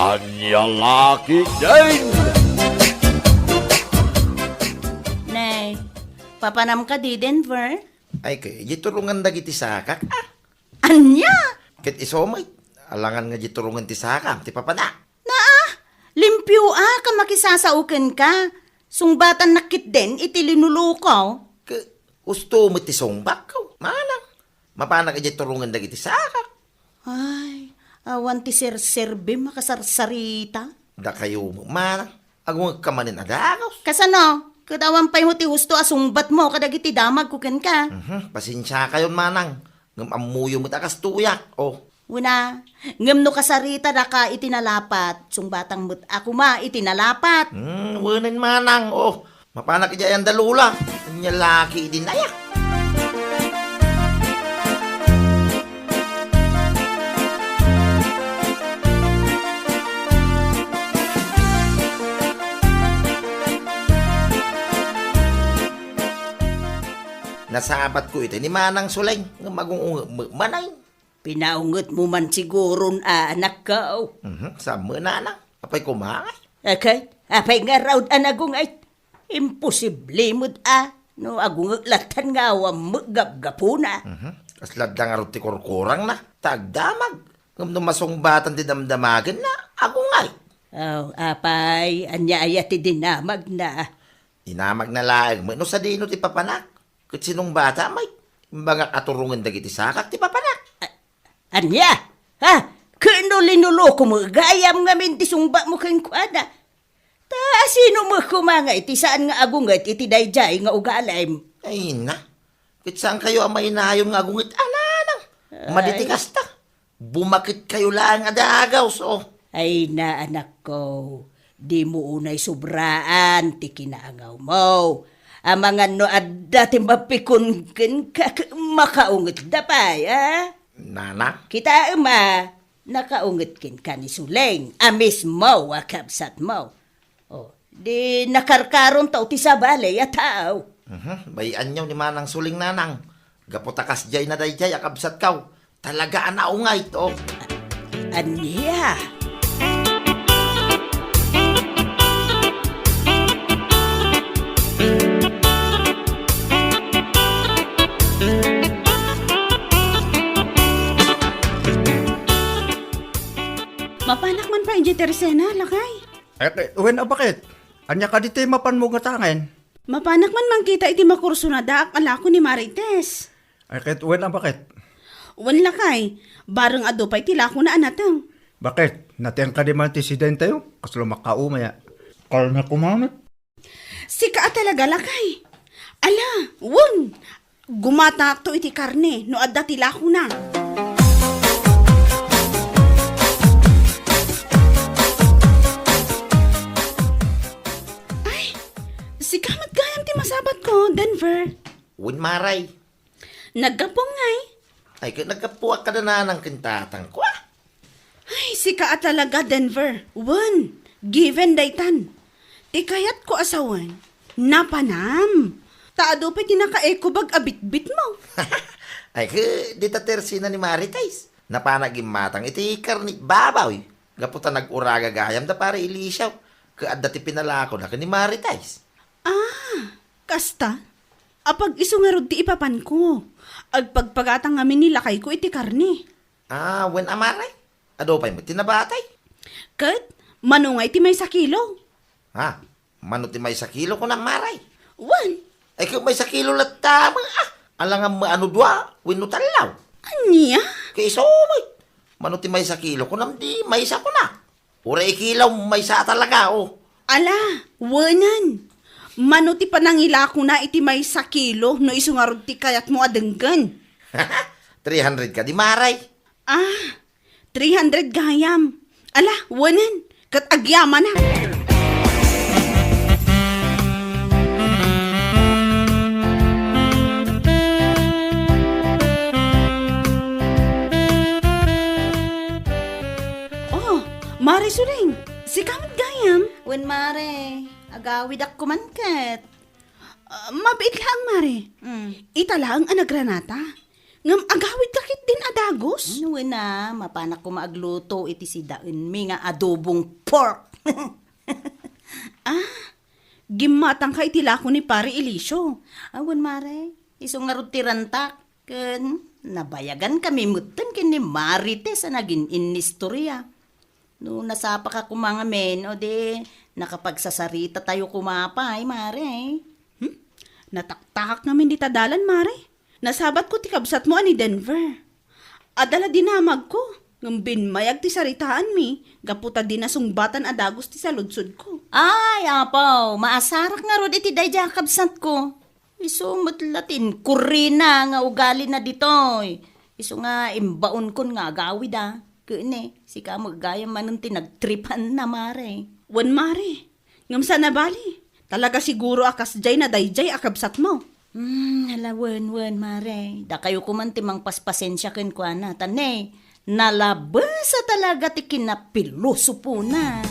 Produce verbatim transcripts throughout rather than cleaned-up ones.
Ania la ketdin? Nay, papanam kadi, Denver? Ay, ket, di turongen dagiti sakak, a? Ania? Ket isu met, alangan nga di turongen ti sakam, ti papanak. Naa, limpio a, ka makisasao kenka. Sungbatannak ketdin iti linuluko. Ket, husto met ti sungbakko, manang. Mapanak idiay turongen dagiti sakak. Ay, awan ti serserbim a kasarsarita. Dakayo, manang. Agungekka manen a dagus. Kasano? Ket awan pay mo ti husto a sungbatmo kadagiti damagko kenka. Mhm, pasensiakayon, manang. Ngem ammoyo met a kastoyak. Oh. Una, ngem no kasaritada ka iti nalapat, sungbatang met a koma iti nalapat. Hmm, wenen, manang. Oh, mapanak idiay anda, Lola. Ania la ketdin aya? Nasabatko iti ni Manang Suleng, ngem agung-ungeg met manen. Pinaungetmo man siguron a, anakko. Mhm, saan met, nanang? Apay koma ngay? Akat, apay ngarud a nagunget? Imposible met a, no agunget lattan nga awan met gapgapuna. Mhm. Kasla adda ngarud ti kurkurangna, ta agdamag. Ngem no masungbatan ti damdamagenna, agunget. Oh, apay, ania aya ti dinamagna? Dinamagna laeng met no sadino ti papanak. Ket sinungbata met? Imbagak a turongen dagiti sakak ti papanak. A-, ania? Ha? Ket no linuluko met gayam ngamin ti sungbatmo kenkuana? Ta asino met koma ngay ti saan nga agunget iti daydiay nga ugalim? Ay na, ket saankayo a mainayon nga agunget a, nanang. Ay. Madi ti kasta. Bumaketkayo laeng a dagus, oh. Ay na, anakko, dimo unay sobraan ti kinaangawmo. Amangan no adda ti mapikon kenka, makaungetda pay, a? Nana? Kitaem a, nakaunget kenka ni Suleng a mismo a kabsatmo. Oh, di nakarkaronto ti sabali a tao. Mhm, bay-anyo ni Manang Suleng, nanang. Gapu ta kasdiay na daydiay a kabsatko. Talaga a naunget, oh. Ania? Mapanak man pay idiay tersena, lakay? Eh, eh, wen a baket? Ania kadi ti mapanmo nga tangen? Mapanak man mangkita iti makursonadaak a lako ni Marites. Ay, ket wen a baket? Wen lakay, bareng adu pay ti lakona a nateng. Baket, nateng kadi man ti sidentayo? Kasla makaumay a. Kalna kumanet. Sika a talaga, lakay. Ala, wen, gumatakto iti karne no adda ti lakona. Ay, sika met gayam ti masabatko, Denver. Wen, Maray. Naggapuam ngay? Ay, ket naggapuak kada nanang ken tatangko, a? Ay, sika a talaga, Denver. Wen, given daytan. Ti kayatko a sawen, napanam. Ta adu pay ti nakaekobag a bitbitmo. Ay, ket dita tersena ni Marites. Napana gimmatang iti karne baboy. Gapu ta nag-uraga gayam da Pare Eliseo. Ket adda ti pinalakona ken ni Marites. Ah, kasta? Apag isu ngarud ti ipapanko. Agpagpagata ngamin ni lakayko iti karne. Ah, wen a, Maray? Adu pay met ti nabatay? Ket, mano ngay ti maysa kilo? Ha? Mano ti maysa kilo, kunam, Maray? Wen. Ay, ket maysa kilo latta, ma-, ah, alangan met a no dua, wenno tallo. Ania? Ket isu met. Mano ti maysa kilo, kunam, di maysa, kuna. Uray ikilaw, maysa a talaga, oh. Ala, wenen. Mano ti panangilakona iti maysa kilo no isu ngarud ti kayatmo a denggen? Three hundred kadi, Maray? Ah, three hundred gayam. Ala, wenen. Ket agyamanak. Oh, Mare Suling, sika met gayam? Wen, Mare, agawidak koma ket. Ah, mabiit laeng, Mare. Mm. Ita laeng a nagranata. Ngem agawidka ketdin a dagus? Wen a, mapanak koma agluto iti sidaenmi nga adobong pork. Ah, gimmatangka iti lako ni Pare Elicio. Awan, Mare. Isu ngarud ti rantak. Ken nabayagankami metten ken ni Marites a nagin-innistorya. No nasapaka koma ngamin, o di, nakapagsasarita tayo koma pay, Mare. Hmm? Nataktakak ngamin dita dalan, Mare. Nasabatko ti kabsatmo a ni Denver. Adda la dinamagko, ngem bimmayag ti saritaanmi, gapu ta di nasungbatan a dagus ti saludsodko. Ay, apo, maasarak ngarud iti daydiay a kabsatko. Isu met la ti inkurrina nga ugalina ditoy. Isu nga imbaonkon nga agawida. Ken ne, sika met gayam manen ti nagtripanna, Mare. Wen, Mare. Ngem saan a bali. Talaga siguro a kasdiay na daydiay a kabsatmo. Hmm, ala, wen, wen, Mare. Dakayo koman ti mangpaspasensia kenkuana. Ta ne, nalabes a talaga ti kinapilosopona.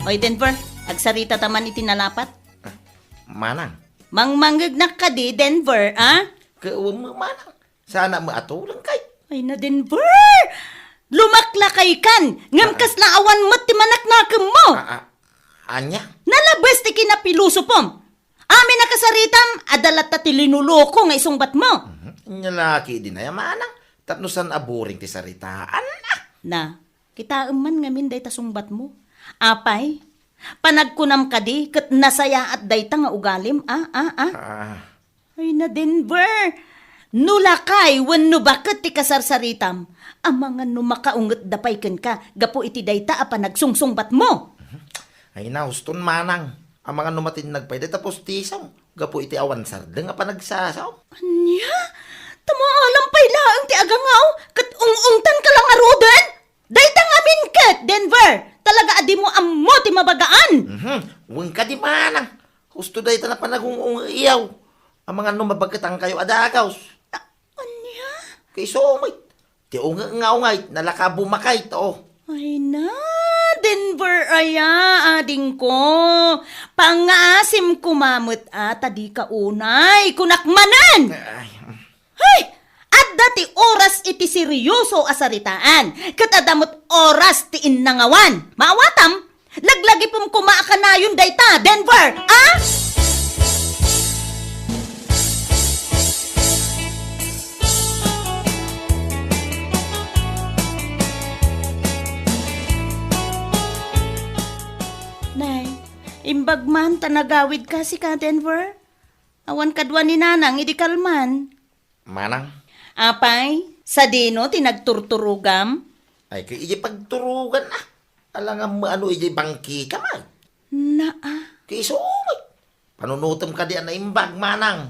Oy, Denver, agsarita ta man iti nalapat. Ah, manang. Mangmangngegnak kadi, Denver, a? Ke-, wen, manang. Saan a maatuleng kay? Ay na, Denver! Lumaklakaykan! Ngem Ah. kasla awan met ti manaknakemmo! Ah, ah. Ania? Nalabes ti kinapilosopom! Amin a kasaritam, adda latta ti linuloko nga isungbatmo! Mhm. Ania la ketdin aya, manang? Tapno saan a boring ti saritaan, ah. Na, kitaem man ngamin dayta sungbatmo. Apay, panagkunam kadi ket nasayaat dayta nga ugalim, a, a, a? Ah. Ay na, Denver! No lakay wenno baket ti kasarsaritam, amangan no makaungetda pay kenka gapu iti dayta a panagsungsungbatmo. Ay na, uston, manang. Amangan no matinnag pay dayta pustisom gapu iti awan sardeng a panagsasaom. Ania? Ta maalam pay laeng ti agangaw ket ung-ungtanka la ngaruden? Dayta ngamin ket, Denver, talaga a dimo ammo ti mabagaan. Mhm. Wen kadi, manang. Husto dayta a panagung-ungeyaw. Amangan no mabaketankayo a dagus. A-, ania? Kaiso met. Ti unge nga ungayt, nalaka bumakayt, o. Ay na, Denver aya, adingko. Pangngaasim koma met a, ta dika unay, kunak manen. Ay, mm. Hay! Adda ti oras iti seryoso a saritaan, ket adda met oras ti innangawan. Maawatam, laglagipem koma a kanayon dayta, Denver, a? Nay, imbag man ta nagawidka sika, Denver. Awan kadua ni Nanang idi kalman. Manang? Apay, sadino ti nagturturogam? Ay, ket idiay pagturogan, a. Alangan mo ano idiay bangkikam, a. Naa. Kaiso met. Panunotem kadi a naimbag, manang.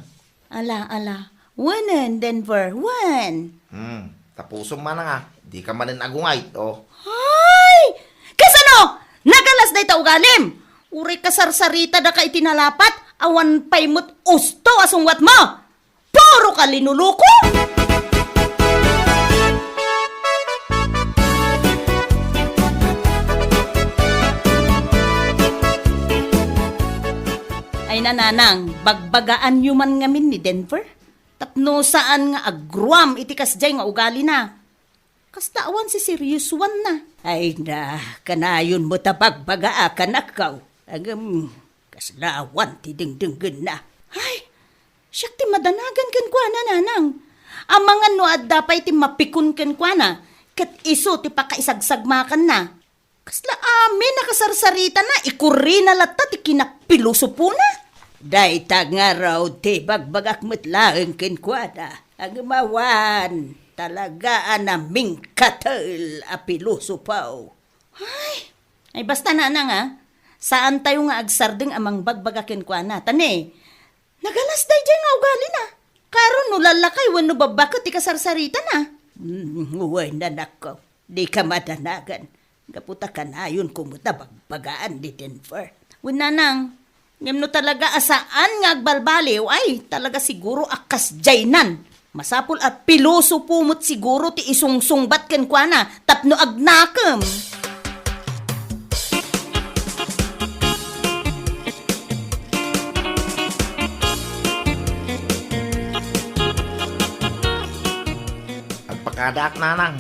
Ala, ala. Wenen, Denver, wen. Hmm, tapusom, manang, a. Dika manen agungayt, o. Ay! Kasano? Nagalas dayta ugalim! Uray kasarsaritada ka iti nalapat, awan pay met usto a sungbatmo! Puro ka linuloko! Ay, Nanang, bagbagaanyo man ngamin ni Denver? Tapno saan nga agruam iti kasdiay nga ugalina. Kasta awan siseryosoanna. Ay na, kanayon met a bagbagaak, anakko. Ngem, kasla awan ti dengdenggenna. Ay, siak ti madanagan kenkuana, Nanang. Amangan no adda pay ti mapikon kenkuana, ket isu ti pakaisagsagmakanna. Kasla amin a kasarsaritana, ikurrina latta ti kinapilosopona. Dayta ngarud ti bagbagak met laeng kenkuana. Ngem awan, talaga a namingkatel a pilosopo. Ay, ay, basta, Nanang, a, saantayo nga agsardeng a mangbagbaga kenkuana. Ta ne, nagalas daydiay nga ugalina. Karon no lallakay wenno babbaket ti kasarsaritana. Mm, wen, anakko. Dika madanagan. Gapu ta kanayonko met a bagbagaan ni Denver. Wen, Nanang, ngem no talaga a saan nga agbalbaliw, ay, talaga siguro a kasdiaynan. Masapul a pilosopo met siguro ti isungsungbat kenkuana tapno agnakem. Addaak, nanang.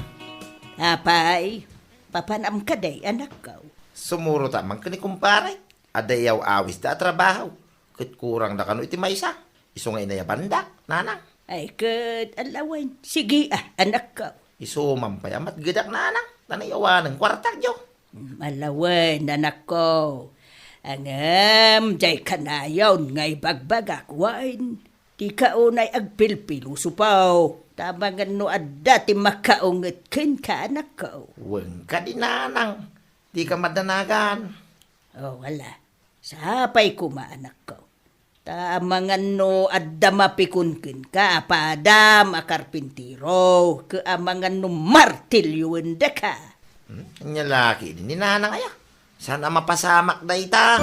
Apay, papanam kadi, anakko? Sumurot man ken ni kumpare. Adda iyaw-awis da a trabaho. Ket kurang da kano iti maysa. Isu nga inayabandak, nanang. Ay, ket, alawen. Sige, ah, anakko. Isu man pay a matgedak, nanang. Ta naiyawanen kuartak, jo. Mm, alawen, anakko. Ngem, diay kanayon nga ibagbagak, wen. Dika unay agpilpilosopo. Ta amangan no adda ti makaunget kenka, anakko. Wen kadi, nanang. Dika madanagan. O, ala. Sapay koma, anakko. Ta amangan no adda mapikon kenka a padam a karpintero, ket amangan no martilyoen daka. Hmm? Ania la ketdi ni nanang aya? Saan a mapasamak dayta?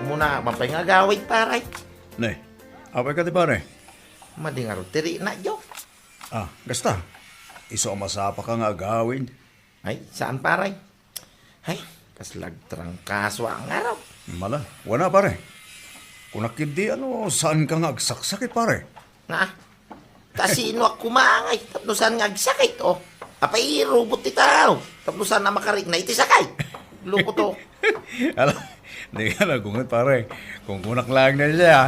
Umuna, mapan nga agawid, pare. Ne, apay kadi, pare? Madi ngarud ti riknak, jo. Ah, kasta. Isu a masapaka nga agawid. Ay, saan, pare? Ay, kasla agtrangkaso a ngarud. Mala, wana, pare. Kunak ketdi, ano, saanka nga agsaksakit, pare? Nga, ta sinoak koma ngay, tapno saan nga agsakit, o. Apay, robot ti tao, tapno saan a makarikna iti sakit. Loko to. Ala, dika agunget, pare. Kunkunak laeng dayta, a.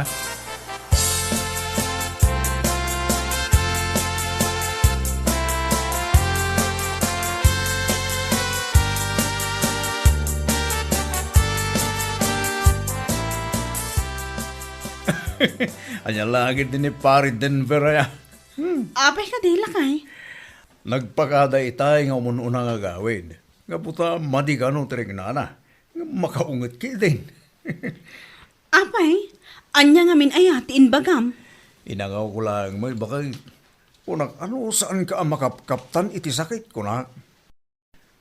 Ania la ketdi ni Pare Denver aya? Hmm. Apay kadi, lakay? Nagpakada itay nga umun-una nga agawid. Nga buta, madi kano ti riknana. Nga makaunget ketdin. Apay, ania ngamin aya ti imbagam? Inangawko laeng met, baket. Kunak, ano, saanka a makapkaptan iti sakit, kunak.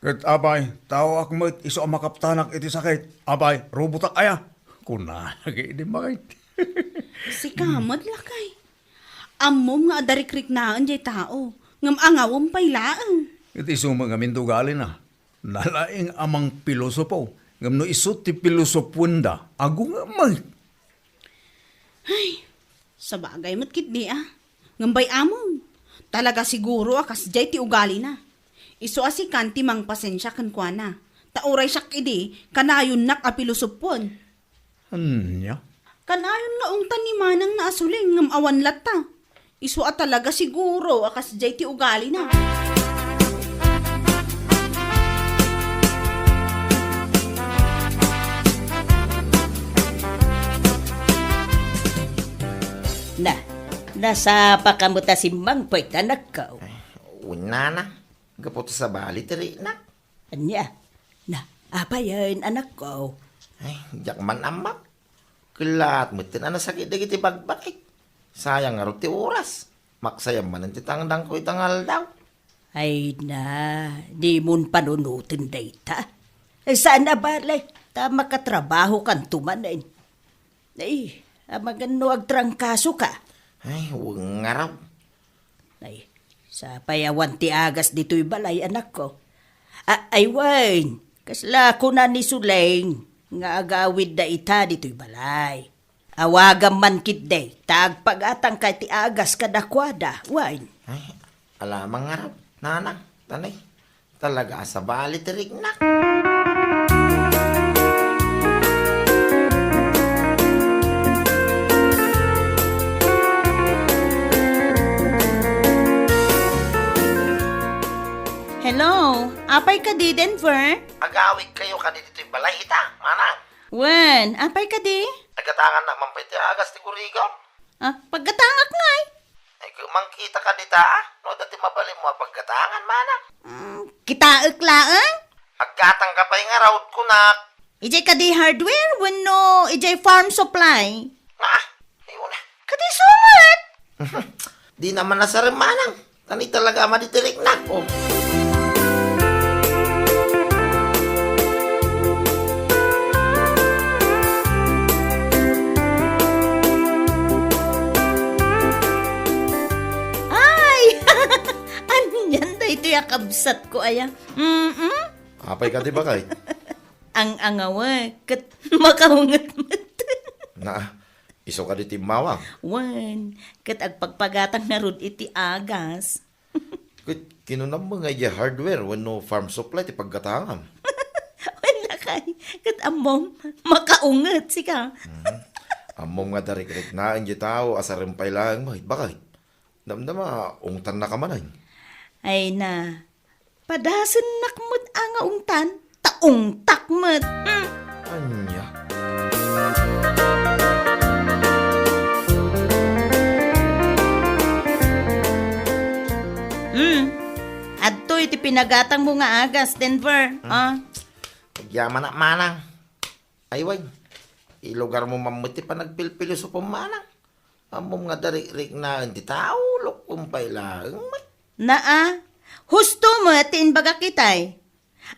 Ket apay, taoak met isu a makaptanak iti sakit. Apay, robotak aya? Kunana ketdi, baket. Sika met, lakay. Ammom nga adda rikriknaen diay tao, ngem angawem pay laeng. Ket isu met ngamin ti ugalina. Nalaing a mangpilosopo, ngem no isu ti pilosopoenda, agungem met. Ay, sabagay met ketdi a. Ngem bay-amon, talaga siguro a kasdiay ti ugalina. Isu a sikan ti mangpasensia kenkuana, ta uray siak idi, kanayonnak a pilosopoen. Ania? Kanayon nga ungtan ni manang na a suling ngem awan latta. Isu a talaga siguro a kasdiay ti ugalina. Na, nasapaka met a simmangpet, anakko. Ay, wen, nanang, gapu ta sabali ti riknak. Ania? Na, apayen, anakko? Ay, diak man ammo. Kellaat metten a nasakit dagiti bakbakik. Sayang ngarud ti oras. Maksayam manen ti tangdangko ita nga aldaw. Ay na, dimon panunoten dayta. Saan a bale, ta makatrabahokanto manen. Ay, amangan no agtrangkasoka. Ay, wen ngarud. Ay, sapay awan ti agas ditoy balay, anakko. A-, ay wen, kasla kuna ni Suleng nga agawidda ita ditoy balay. Awagam man ketdi, ta agpagatangka ti agas kadakuada, wen. Ay, ala man ngarud, nanang, tanay. Talaga a sabali ti riknak. Hello, apay kadi, Denver? Agawidkayo kadi ditoy balay ita, manang? Wen, apay kadi? Agatangannak man pay ti agas ti gurigom. Ah, paggatangak ngay. Ay, mangkita ka dita, ah? No adda ti mabalinmo a paggatangan, manang. Mm, kitaek laeng? Aggatang ka pay ngarud, kunak. Idiay kadi hardware wenno idiay farm supply? Ah, ayun na. Kadi sumat? Di naman nasarem, manang. Kani talaga a madi ti riknak, oh. Ay! Kabsatko aya. Mm-mm. Apay kadi, baket? Ang-angawek, ket makaunget met. Na, isu kadi ti immawang? Wen, ket agpagpagatang ngarud iti agas. Ket kinunam met nga idiay hardware wenno farm supply ti paggatangam? Wen lakay, ket ammom, makaunget sika. Mhm. Ammom nga darikriknaen diay tao a sarem pay laeng met, baket? Damdama, ungtannaka manen. Ay na, padasennak met a nga ungtan, ta ungtak met. Hmm. Ania? Hmm. Adtoy ti pinagatangmo nga agas, Denver. Hmm. Ah. Agyamanak, manang. Ay, wen, ilugarmo man met ti panagpilpilosopo, manang. Ammom nga darikriknaen ti tao, lukkom pay laeng met. Naa, husto met ti imbagak itay.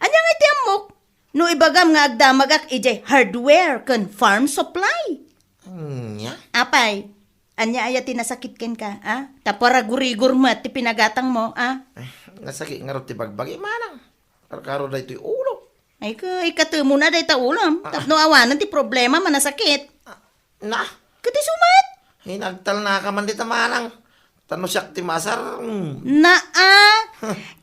Ania ngay ti ammok? No ibagam nga agdamagak idiay hardware ken farm supply. Ania? Apay, ania aya ti nasakit kenka, a? Ta paragurigor met ti pinagatangmo, a? Eh, nasakit ngarud ti bagbagi, manang. Karkaro daytoy ulo. Ay, ka, ikatemona dayta ulam. Ah. Tapno awanen ti problema, manasakit. Ah, na? Ket isu met? Ay, nagtalnaka man dita, manang. Ta no siak ti maasar, mm. Naa!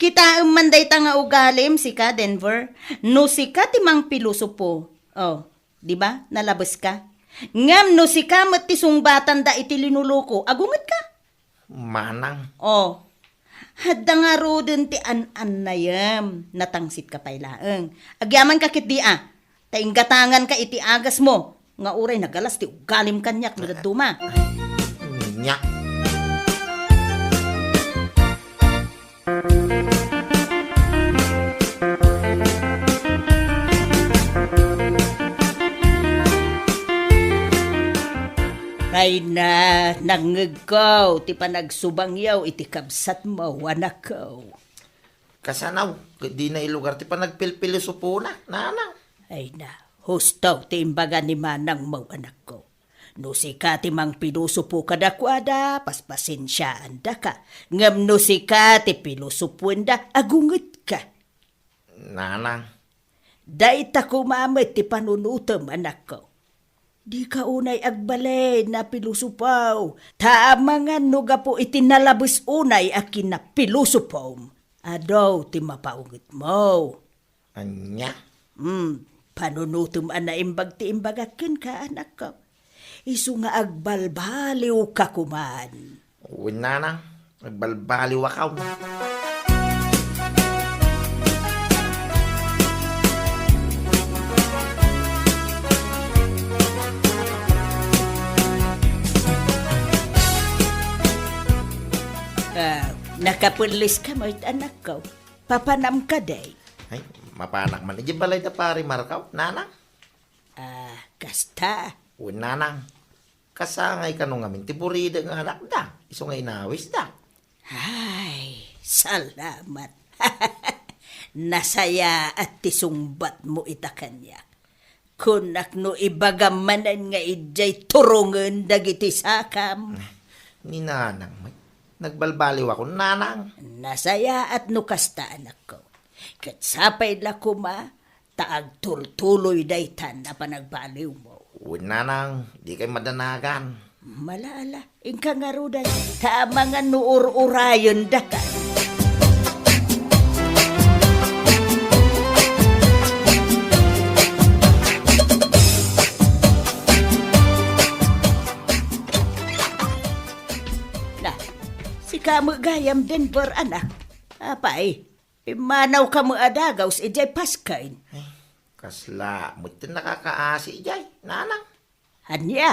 Kitaem man dayta nga ugalim, sika, Denver. No sika ti mangpilosopo. Oh, di ba? Nalabeska. Ngem no sika met ti sungbatanda iti linuluko, agungetka. Manang. Oh, adda ngaruden ti an-annayem, natangsitka pay laeng. Agyamanka ketdi a, ta inggatanganka iti agasmo, nga uray nagalas ti ugalim kaniak nga dadduma. Nia. Ay na, nangngegko ti panagsubangyo iti kabsatmo, anakko. Kasano, ket dina ilugar ti panagpilpilosopona, nanang? Ay na, husto ti imbaga ni manangmo, anakko. No sika ti mangpilosopo kadakuada, paspasensiaandaka. Ngem no sika ti pilosopoenda, agungetka. Nanang. Dayta koma met ti panunotem, anakko. Dika unay agbalin a pilosopo, ta amangan no gapu iti nalabes unay a kinapilosopom, adu ti mapaungetmo. Ania? Hmm, panunotem a naimbag ti imbagak kenka, anakko. Isu nga agbalbaliwka koman. Wen, nanang, agbalbaliwakon. Ah, nakapelleska met, anakko. Papanam kadi? Ay, mapanak man idiay balay da Pari Marco, nanang? Ah, kasta. Wen, nanang. Kasangay kano ngamin ti buridek nga anakda, isu nga inawisda. Ay, salamat. Nasayaat ti sungbatmo ita kaniak. Kunak no ibagam manen nga idiay turongen dagiti sakam. Ni nanang met, nagbalbaliwakon, nanang. Nasayaat no kasta, anakko. Ket sapay la koma, ta agtultuloy daytan a panagbaliwmo. Wen, nanang, dikay madanagan. Mala, ala, inka ngaruden, ta amangan no ur-urayendaka. Na, sika met gayam, Denver, anak. Apay, Pimmanawka met a dagaws idiay pasken. Ay, kasla met ti nakakaasi idiay, nanang. Ania?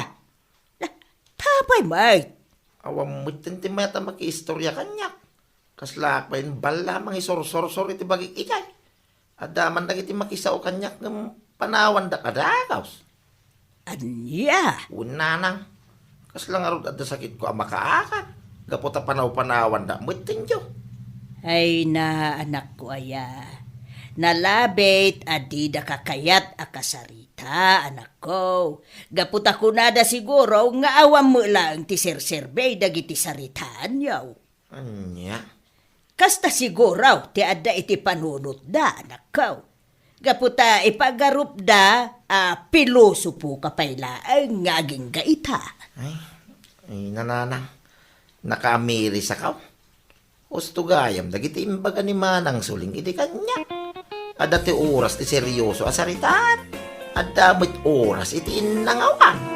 Na, tapay met. Awan met ti mayat a makiistoria kaniak. Kaslaak pay balla mangisursor-sor iti bagik idiay. Adda man dagiti makisao kaniak ngem panawandak a dagaws. Ania? Wen, nanang. Kasla ngarud adda sakitko a makaakan. Gapu ta panaw-panawandak met ti indio. Ay na, anakko aya. Nalabit a didaka kayat a kasarita, anakko. Gapu ta kunada siguro nga awan met laeng ti serserbi dagiti saritaanyo. Ania? Kasta siguro ti adda iti panunotda, anakko. Gapu ta ipagarupda a pilosopo ka pay laeng nga agingga ita. Ay, ay, nananang, nakaamirisakaw. Husto gayam dagiti imbaga ni Manang Suling iti kaniak. Adda ti oras ti serioso a saritaan. Adda met oras iti innangawan.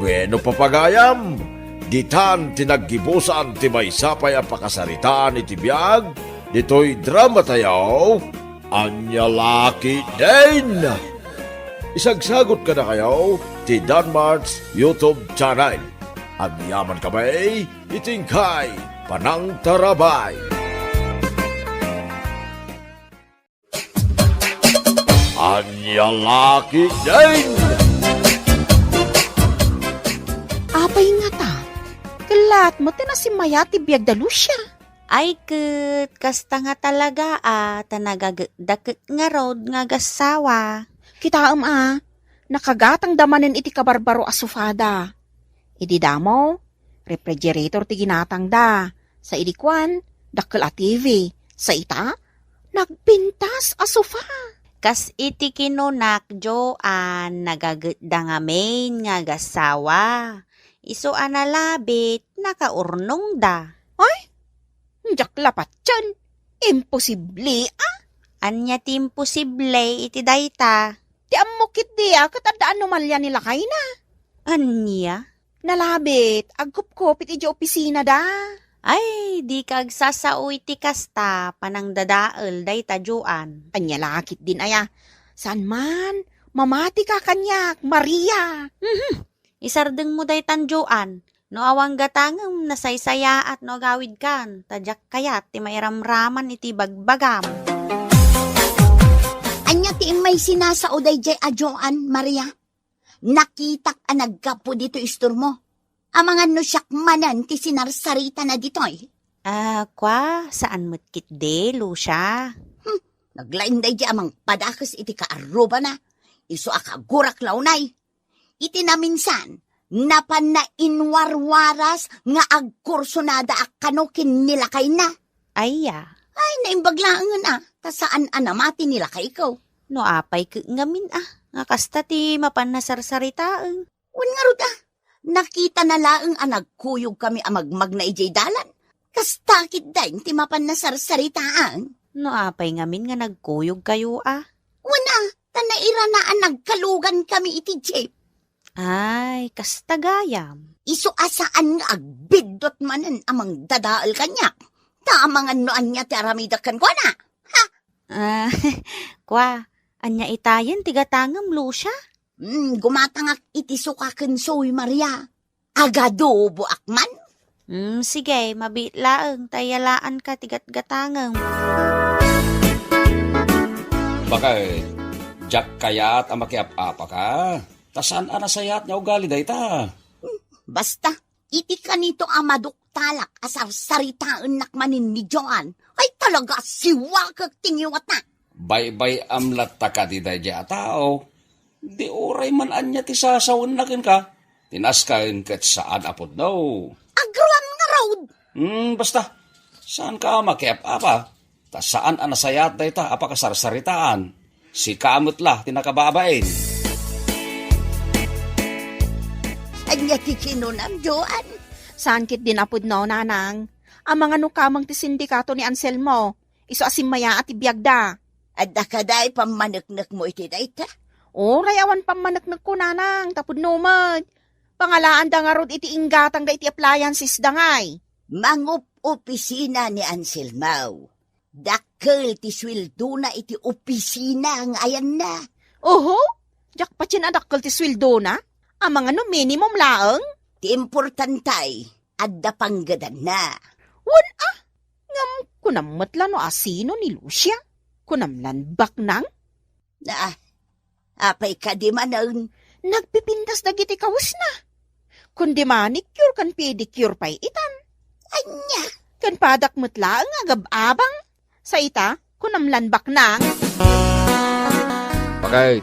Bueno, papagayam, ditan ti naggibusan ti maysa pay a pakasaritaan iti biag ditoy dramatayo. Ania la ketdin? Isagsagot kadakayo ti Danmart's YouTube channel. Agyaman kami iti inkay panangtarabay. Ania la ketdin? Apay ngata? Kellat met ti nasimmayat ti biag da Lucia. Ay ket, kasta nga talaga a, ta nagagekda ket ngarud nga agassawa. Kitaem a, nakagatangda manen iti kabarbaro a sofada. Idi damo, refrigerator ti ginatangda. Sa idi kuan, dakkel a T V. Sa ita, nagpintas a sofa. Kas iti kinunak, Joan, nagagekda ngamin nga agassawa. Isu a nalabit, nakaurnongda. Ay, diak la patien. Imposible, a? Ania ti imposible iti dayta? Ti ammok ketdi a ket adda anomalia ni lakayna. Ania? Nalabit, agkupkupit idiay opisinada. Ay, dika agsasao iti kasta, panangdadael dayta, Joan. Ania la ketdin aya? Saan man, mamatika kaniak, Maria. Mhm. Isardengmo daytan, Joan. No awan gatangem, nasaysayaat no agawidkan, ta diak kayat ti mairamraman iti bagbagam. Ania ti immay sinasao daydiay a Joan, Maria? Nakitak a naggapu ditoy istormo. Amangan no siak manen ti sinarsaritana ditoy. Ah, kua, saan met ketdi, Lucia? Hmm, naglaing daydiay a mangpadakes iti kaarrubana. Isu a kagurak la unay. Iti naminsan, napanna inwarwaras nga agkursonada a kano ken ni lakayna. Aya. Ay, naimbag laengen a, ta saan a namati ni lakayko. No apay ket ngamin a, nga kasta ti mapanna sarsaritaen. Wen ngarud a, nakitana laeng a nagkuyogkami a magmagna idiay dalan. Kasta ketdin ti mapanna sarsaritaen. No apay ngamin nga nagkuyogkayo a? Wen a, ta nairana a nagkalugankami iti jeep. Ay, kasta gayam. Isu a saan nga agbiddut manen a mangdadael kaniak. Ta amangan no ania ti aramidek kenkuana. Ha? Ah, kua, ania itayen ti gatangem, Lucia? Hmm, gumatangak iti suka ken soy, Maria. Agadoboak man? Hmm, sige, mabiit laeng ta iyalaanka ti gatgatangem. Bakay, diak kayat a makiap-apaka. Ta saan a nasayaat nga ugali dayta. Hmm, basta, iti kanito a maduktalak a sarsaritaennak manen ni Joan, ay talaga siwakek ti ngiwatna. Baybay-am latta kadi daydiay a tao. Di uray man ania ti sasawenna kenka, ti nasken ket saan a pudno. Agroam ngarud! Hmm, basta, saanka a makiap-apa, ta saan a nasayaat dayta a pakasarsaritaan. Sika met la ti nakababain. Ania ti kinunam, Joan? Saan ketdin a pudno, nanang. Amangan no kameng ti sindikato ni Anselmo. Isu a simmayaat ti biagda. Adda kadi pammaneknekmo iti dayta? Uray awan pammaneknekko, nanang, ta pudno met. Pangalaanda ngarud iti inggatangda iti appliances da ngay. Mangup-opisina ni Anselmo. Dakkel ti sueldona iti opisina nga ayanna. Oho? Diak patien a dakkel ti sueldona? Amangan no minimum laeng? Ti importante, adda panggedanna. Wen a, ngem kunam met la no asino ni Lucia? Kunam lan baknang? Ah, apay kadi manen? Nagpipintas dagiti kawesna. Kundi manicure ken pedicure pay itan. Ania? Ken padak met laeng agab-abang. Sa ita, kunam lan baknang. Bakay,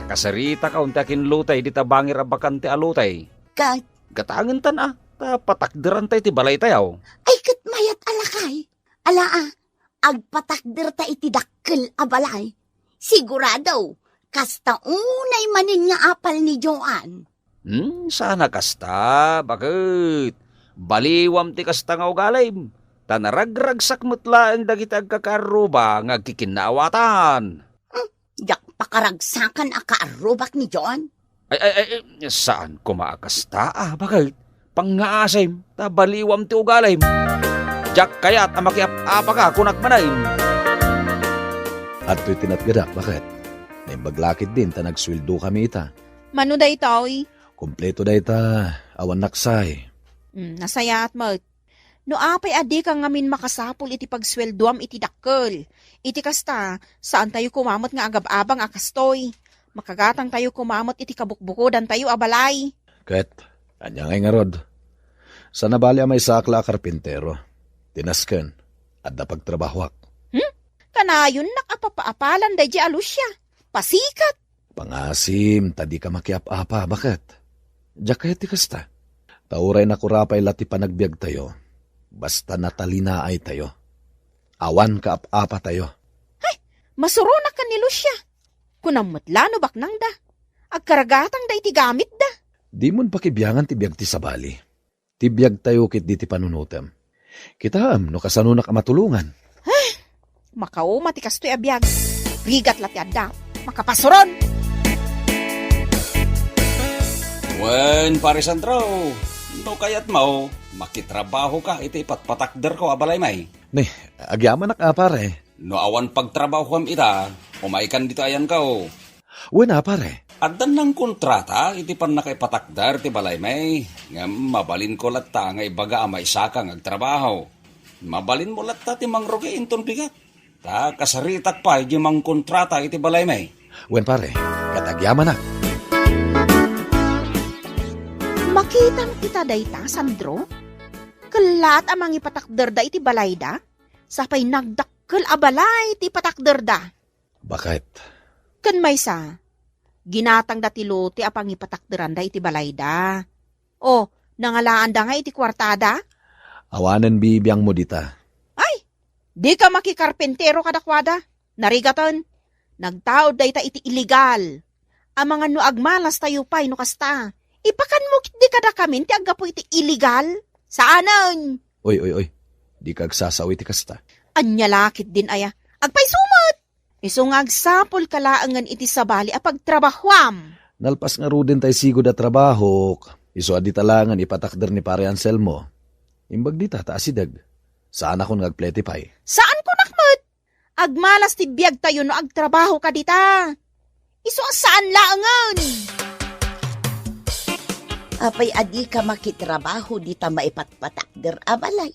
nakasaritaka unta ken lutay dita bangir a bakante a lutay. ket? Gatangentan a, ta patakderanta iti balaytayo. Ay, ket mayat a lakay. Ala a, agpatakderta iti dakkel a balay. Sigurado, kasta unay manen nga apal ni Joan. Hmm, saan a kasta, baket. Baliwam ti kasta nga ugalim. Ta naragragsak met laeng dagiti agkakaarruba nga agkikinnaawatan. Hmm, diak pakaragsakan a kaarrubak ni Joan. Ay, ay, ay, ay, saan koma a kasta, a, baket. Pangngaasim, ta baliwam ti ugalim. Diak kayat a makiap-apaka, kunak manen. Adtoy ti natgadak, baket. Naimbag la ketdin ta nagsueldo kami ita. Mano daytoy? Kompleto dayta, awan naksay. Hmm, nasayaat met. No apay a dika ngamin makasapul iti pagsueldoam iti dakkel. Iti kasta, saantayo koma met nga agab-abang a kastoy. Makagatangtayo koma met iti kabukbukodantayo a balay. Ket, ania ngay ngarud? Saan a bali a maysaak la a karpintero. Ti nasken, adda pagtrabahoak. Hmm? Kanayonnak a papaapalan daydiay a Lucia. Pasikat! Pangasim, ta dika makiap-apa, baket. Diak kayat ti kasta. Ta uray nakurapay la ti panagbiagtayo, basta natalinaaytayo. Awan kaap-apatayo. Hay, masuronak ken ni Lucia. Kunam met la no baknangda. Agkaragatangda iti gamitda. Dimon pakibiangan ti biag ti sabali. Ti biagtayo ketdi ti panunotem. Kitaem no kasanonak a matulongan. Makauma ti kastoy a biag. Rigat la ti adda. Makapasuron! Wen, Pare Sandro, no kayatmo, makitrabahoka iti ipatpatakderko a balay, may. Ni, agyamanak a, pare. No awan pagtrabahoam ita, umaykan ditoy ayanko. Wen a, pare. Addan nangkontrata iti pannakaipatakder ti balay, may, ngem mabalinko latta nga ibaga a maysaka nga agtrabaho. Mabalinmo latta ti mangrugi inton bigat. Ta kasaritak pay di mangkontrata iti balay, may. Wen, pare, ket agyamanak. Makitam ita dayta, Sandro? Kellaat a mangipatakderda iti balayda? Sapay nagdakkel a balay ti ipatakderda. Baket. Ken maysa, ginatangda ti lote a pangipatakderanda iti balayda. O, nangalaanda nga iti kuartada? Awanen bibiangmo dita. Ay, dika makikarpintero kadakuada. Narigaten, nagtaud dayta iti illegal. Amangan no agmalastayo pay no kasta. Ipakanmo ketdi kadakamin ti aggapu iti illegal? Saanen! Oy, oy, oy. Dika agsasaw iti kasta. Ania la ketdin aya? Agpayso met! Isu nga agsapulka laengen iti sabali a pagtrabahoam. Nalpas ngaruden tay sigud a trabahok. Isu a dita laengen ipatakder ni Pare Anselmo. Imbag dita ta asideg. Saanakon nga agplete pay. Saan kunak met? Agmalas ti biagtayo no agtrabahoka dita. Isu a saan laengen. Apay a dika makitrabaho dita maipatpatakder a balay?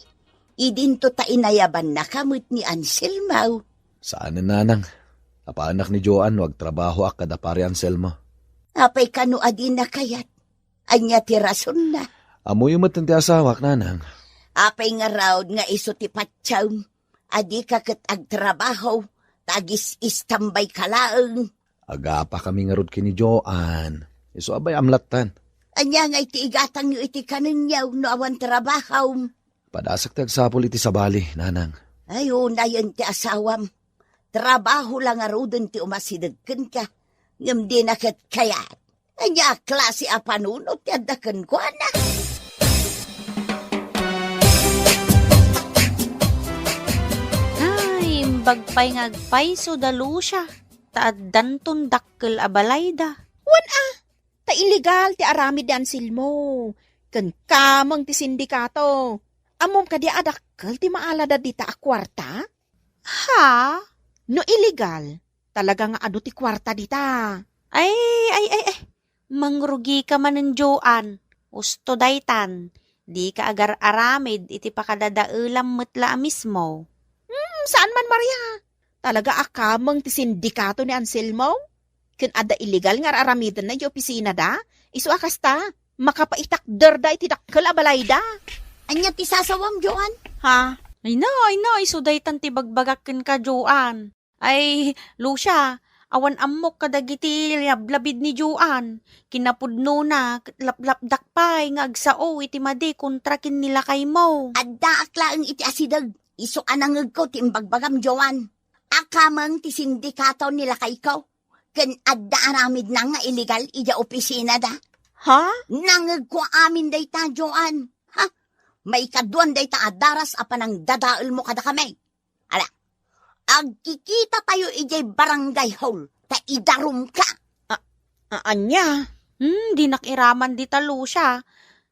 Idinto ta inayabannaka met ni Anselmo. Saanen, nanang. Apanak ni Joan no agtrabahoak kada Pare Anselmo. Apay kano a dina kayat? Ania ti rasonna? Ammoyo met ti asawak, nanang. Apay ngarud nga isu ti patiem? A dika ket agtrabaho, ta agis-istambay ka laeng. Agapakami ngarud ken ni Joan. Isu a bay-am lattan. Ania ngay ti igatangyo iti kanenyo no awan trabahom? Padasak ti agsapul iti sabali, nanang. Ay, unayen ti asawam. Trabaho la ngaruden ti umasideg kenka, ngem dina ket kayat. Ania a klase a panunot ti adda kenkuana? Ay, imbag pay nga agpayso da Lucia, ta addanton dakkel a balayda. Wen a, ta illegal ti aramid ni Anselmo, ken kameng ti sindikato. Ammom kadi a dakkel ti maalada dita a kuarta? Ha? No illegal, talaga nga adu ti kuarta dita. Ay, ay, ay, ay. Mangrugika manen, Joan. Usto daytan. Dika agar-aramid iti pakadadaelam met la a mismo. Hmm, saan man, Maria. Talaga a kameng ti sindikato ni Anselmo? Ken adda illegal nga ar-aramidenna iti opisinada? Isu a kasta, makapaitakderda iti dakkel a balayda. Ania ti sasawam, Joan? Ha? Ay na, ay na, isu daytan ti bagbagak kenka, Joan. Ay, Lucia, Awan ammok kadagiti lablabid ni Joan. Kinapudnona, ket laplapdak pay nga agsao iti madi kontra ken ni lakaymo. Addaak laeng iti asideg. Isu a nangegko ti imbagbagam, Joan. Akameng ti sindikato ni lakayko. Ken adda aramidna nga illegal idiay opisinada. Ha? Nangegko amin dayta, Joan. Ha? Maikaduan dayta a daras a panangdadaelmo kadakami. Ala, agkikitatayo idiay barangay hall, ta idarumka. A-, a-, ania? Hmm, dinak iraman dita, Lucia.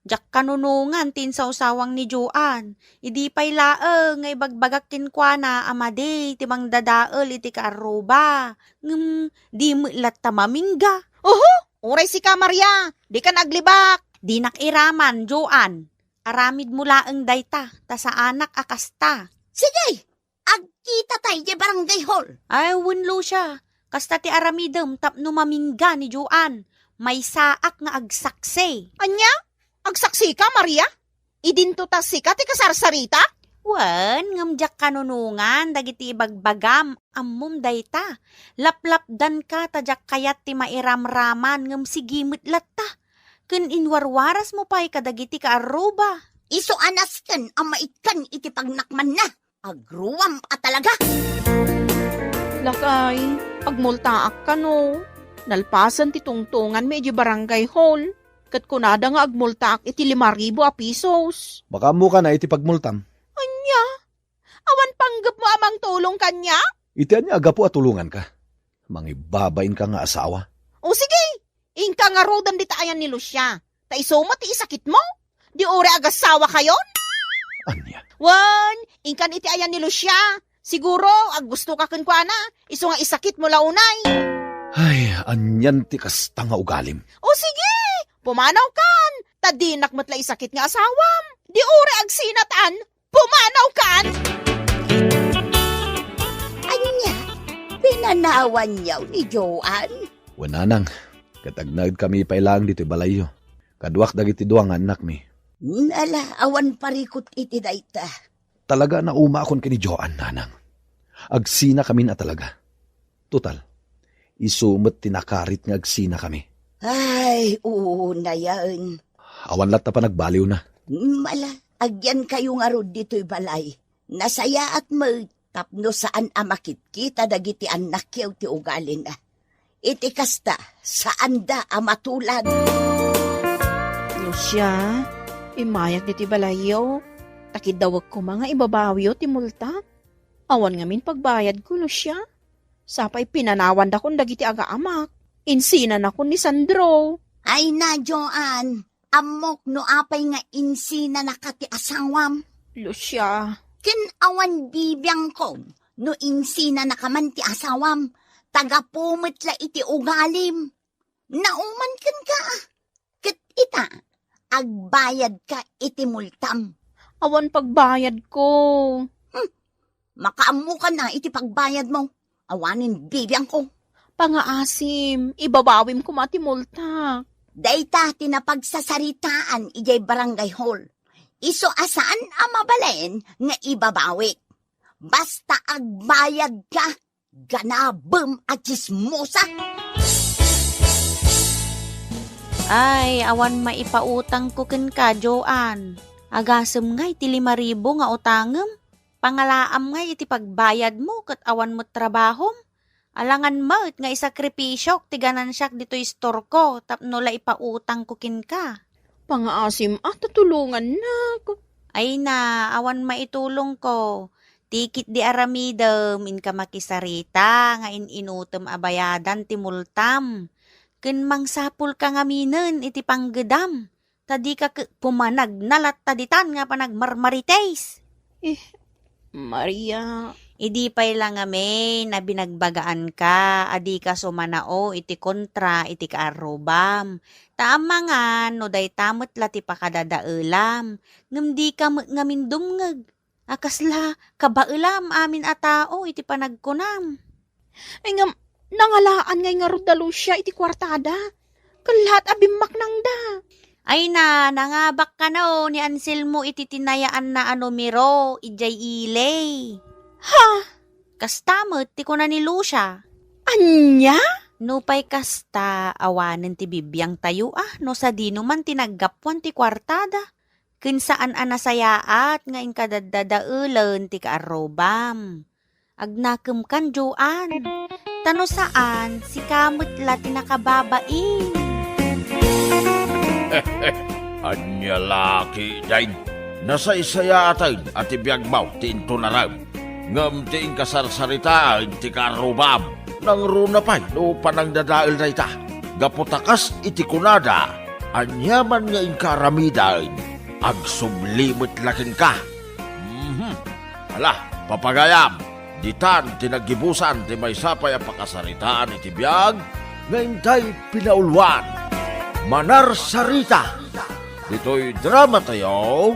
Diak kanunongan ti insawsawang ni Joan. Idi pay laeng nga ibagbagak kenkuana a madi ti mangdadael iti kaarruba. Ngem di met latta mamingga. Oho! Uray sika, Maria! Dikan aglibak! Dinak iraman, Joan. Aramidmo laeng dayta, ta saanak a kasta. Sige! Agkitata idiay barangay hall. Ay, wen, Lucia. Kasta ti aramidem tapno mamingga ni Joan. Maysaak nga agsaksi. Ania? Agsaksika, Maria? Idinto ta sika ti kasarsarita? Wen, ngem diak kanunongan dagiti ibagbagam. Ammom dayta. Laplapdanka ta diak kayat ti mairamraman, ngem sige met latta. Ken inwarwarasmo pay kadagiti kaarruba. Isu a nasken a maikkan iti pagnakmanna. Agruam a talaga! Lakay, agmultaak kano. Nalpasen ti tungtonganmi idiay barangay hall, ket kunada nga agmultaak iti lima ribu a pisos. Makaammoka na iti pagmultam. Ania? Awan panggepmo a mangtulong kaniak? Iti ania a gapu a tulonganka? Mangibabainka nga asawa. O sige, inka ngaruden dita ayan ni Lucia. Ta isu met ti isakitmo? Di uray agasawakayon? Ania? Wen, inkan iti ayan ni Lucia. Siguro, aggustoka kenkuana, isu nga isakitmo la unay. Ay, anian ti kasta nga ugalim? O sige, pumanawkan, ta dinak met la isakit nga asawam. Di uray agsinatan, pumanawkan! Ania, pinanawanyo ni Joan? Wen, nanang, ket agnaedkami pay laeng ditoy balayyo. Kaduak dagiti dua nga annakmi. Ala, awan parikut iti dayta. Talaga a naumaakon ken ni Joan, nanang. Agsinakamin a talaga. Total, isu met ti nakarit nga agsinakami. Ay, unayen. Awan latta panagbaliwna. Ala, agyankayo ngarud ditoy balay. Nasayaat met tapno saan a makitkita dagiti annakyo ti ugalina. Iti kasta, saanda a matulad. Lucia, immayak ditoy balayyo. Ta kiddawek koma nga ibabawio ti multa. Awan ngamin pagbayadko, Lucia. Sapay pinanawandakon dagiti agaamak. Insinanakon ni Sandro. Ay na, Joan. Ammok no apay nga insinanaka ti asawam. Lucia. Ken awan bibiangko no insinanaka man ti asawam. Ta gapu met la iti ugalim. Nauman kenka. Ket ita, agbayadka iti multam. Awan pagbayadko. Hmm. Makaammokan a iti pagbayadmo. Awanen bibiangko. Pangaasim, ibabawim koma ti multak. Dayta ti napagsasaritaan idiay barangay hall. Isu a saan a mabalin nga ibabawik. Basta agbayadka, ganabem a tsismosa! Ay, awan maipautangko kenka, Joan. Agasem ngay ti lima ribu nga utangem? Pangalaam ngay iti pagbayadmo ket awan met trabahom? Alangan met nga isakripisiok ti ganansiak ditoy istorko tapno la ipautangko kenka. Pangaasim a ta tulongannak. Ay na, awan maitulongko. Ti ketdi aramidem, inka makisarita nga in-inutem a bayadan ti multam. Ken mangsapulka ngaminen iti panggedam. Ta dika ke-, pumanagna latta ditan nga panagmarmarites. Eh, Maria. Idi pay la ngamin a binagbagaanka a dika sumanao iti kontra iti kaarrubam. Ta amangan no dayta met la ti pakadadaelam, ngem dika met ngamin dumngeg. A kasla kabaelam amin a tao iti panagkunam. Ay ngem, nangalaan ngay ngarud da Lucia iti kuartada. Kellat a bimmaknangda. Ay na, nangabak kano ni Anselmo iti tinayaanna a numero, idiay ili. Ha? Kasta met ti kuna ni Lucia. Ania? Nupay kasta, awanen ti bibiangtayo a, no sadino man ti naggapuan ti kuartada. Ken saan a nasayaat nga inka daddadaelen ti kaarrubam. Agnakemkan, Joan. Ta no saan, sika met la ti nakababain. Ania la ketdin? Nasaysayaaten a ti biagmo ti intunarem, ngem ti inkasarsaritaen ti kaarrubam. Nangruna pay no panangdadael dayta, gapu ta kas iti kunada, aniaman nga inka aramiden, agsubli met la kenka. Mhm. Ala, papagayam, ditan ti naggibusan ti maysa pay a pakasaritaan iti biag nga inday pinauluan. Manarsarita. Ditoy dramatayo,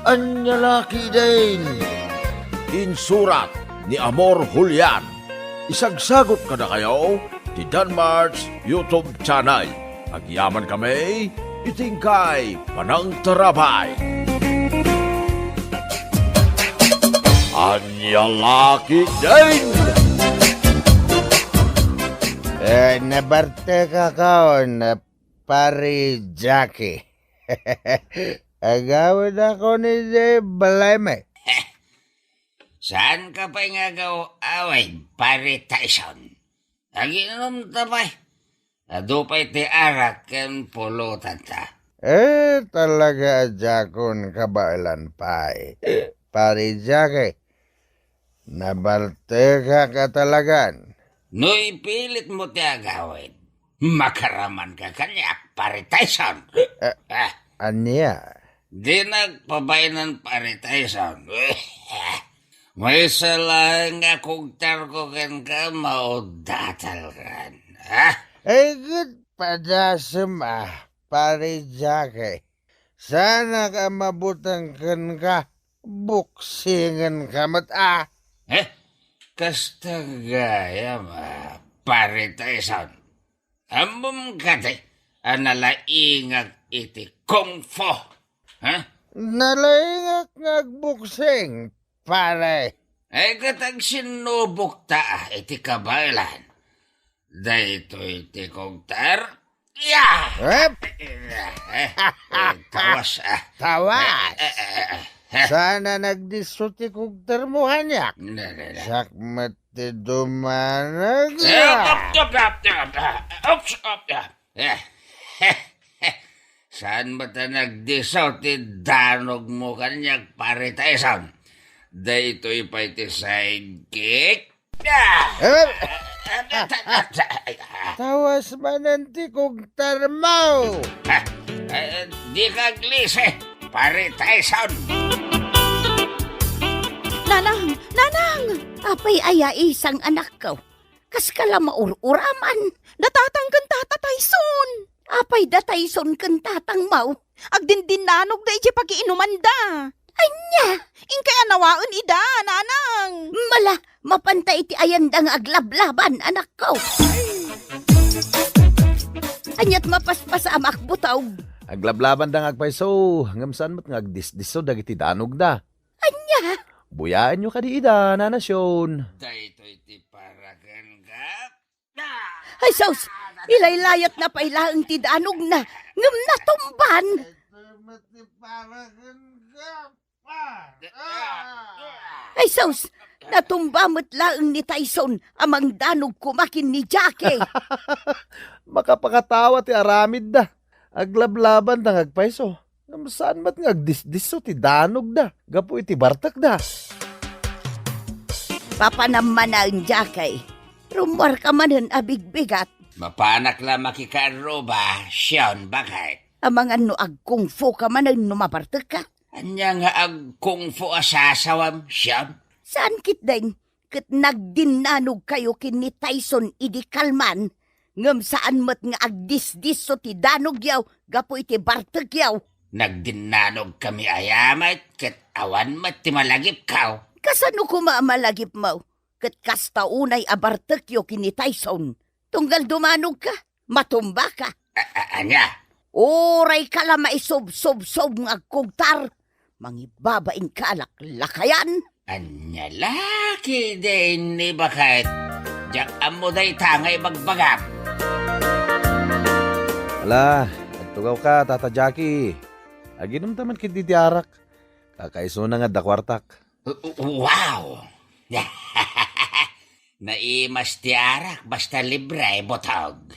Ania la ketdin? Insurat ni Amor Julian. Isagsagot kadakayo ti Danmart's YouTube channel. Agyamankami iti inkay panangtarabay. Ania la ketdin? Eh, nabartekak, Pare Jackie. Agawidakon idiay balaymi. Saanka pay nga agaw-awid, Pare Tyson? Agiinomta pay. Adu pay ti arak ken pulotanta. Eh, talaga a diakon kabaelan pay, Pare Jackie. Nabartekak a talagan. No ipilitmo ti agawid, makaramanka kaniak, Pare Tyson. Eh, Ah, ania? Dinak pabaenan, Pare Tyson. Maysa laeng nga kugtarko kenka, maudatalkan. Ha? Ay, ket padasem a, Pare Jackie. Saanak a mabuteng kenka, buksingenka met a. Eh? Kasta gayam a, Pare Tyson. Ammom kadi a nalaingak iti kung fu? Ha? Nalaingak nga agbuksing, pare. Ay, ket agsinnubokta iti kabaelan. Daytoy ti kugtar. Ya! Hep! Eh, eh, tawas, ah. Tawas! Eh, eh, eh, eh, eh. Saan a nagdisso ti kugtarmo kaniak? Na, na, na. Siak met ti dumanag. Eh, up, up, up, up, up. Oops, up, up. Eh, saan met a nagdisso ti danogmo kaniak, Pare Tyson? Daytoy pay ti sidekick. Ah! Eh, tawas manen ti kugtarmo. Ah, eh, dika aglisi, Pare Tyson. Nanang! Nanang! Apay aya isang anakko? Kaska la maur-uraman. Da tatang ken tata Tyson. Apay da Tyson ken tatangmo? Agdindinanogda idiay pagiinumanda. Ania? Inkay a nawaen ida, nanang. Mala, mapanta iti ayanda nga aglablaban, anakko. Aniat mapaspasamak, butog? Aglablabanda nga agpayso, ngem saan met nga agdisdisso dagiti danogda. Ania? Buyaenyo kadi ida, Nana Sion. Daytoy ti para kenka. Ay, sus! Ilaylayatna pay laeng ti danogna, ngem natumban. Ay, sus! Natumba met laeng ni Tyson a mangdanog koma ken ni Jackie. Makapakatawa ti aramidda. Aglablabanda nga agpayso. Ngem saan met nga agdisdisso ti danogda gapu iti bartekda. Papanam manen, Jackie. Rummuarka manen a bigbigat. Mapanak la makikaarruba, Sion, baket. Amangan no agkungfuka manen no mabartekka? Ania nga agkungfu a sasawam, Sion? Saan ketdin, ket nagdinnanogkayo ken ni Tyson idi kalman, ngem saan met nga agdisdisso ti danogyo gapu iti bartekyo. Nagdinnanogkami aya met, ket awan met ti malagipko. Kasano koma a malagipmo? Ket kasta unay a bartekyo ken ni Tyson. Tunggal dumanogka, matumbaka. A-, a-, ania? Urayka la maisubsubsob nga agkugtar. Mangibabainka a laklakayan. Ania la ketdin, baket? Diak ammo dayta nga ibagbagam. Ala, agtugawka, Tata Jackie. Aginumta man ketdi ti arak. Kakaisuna nga adda kuartak. Wow! Naimas ti arak basta libre, Butog.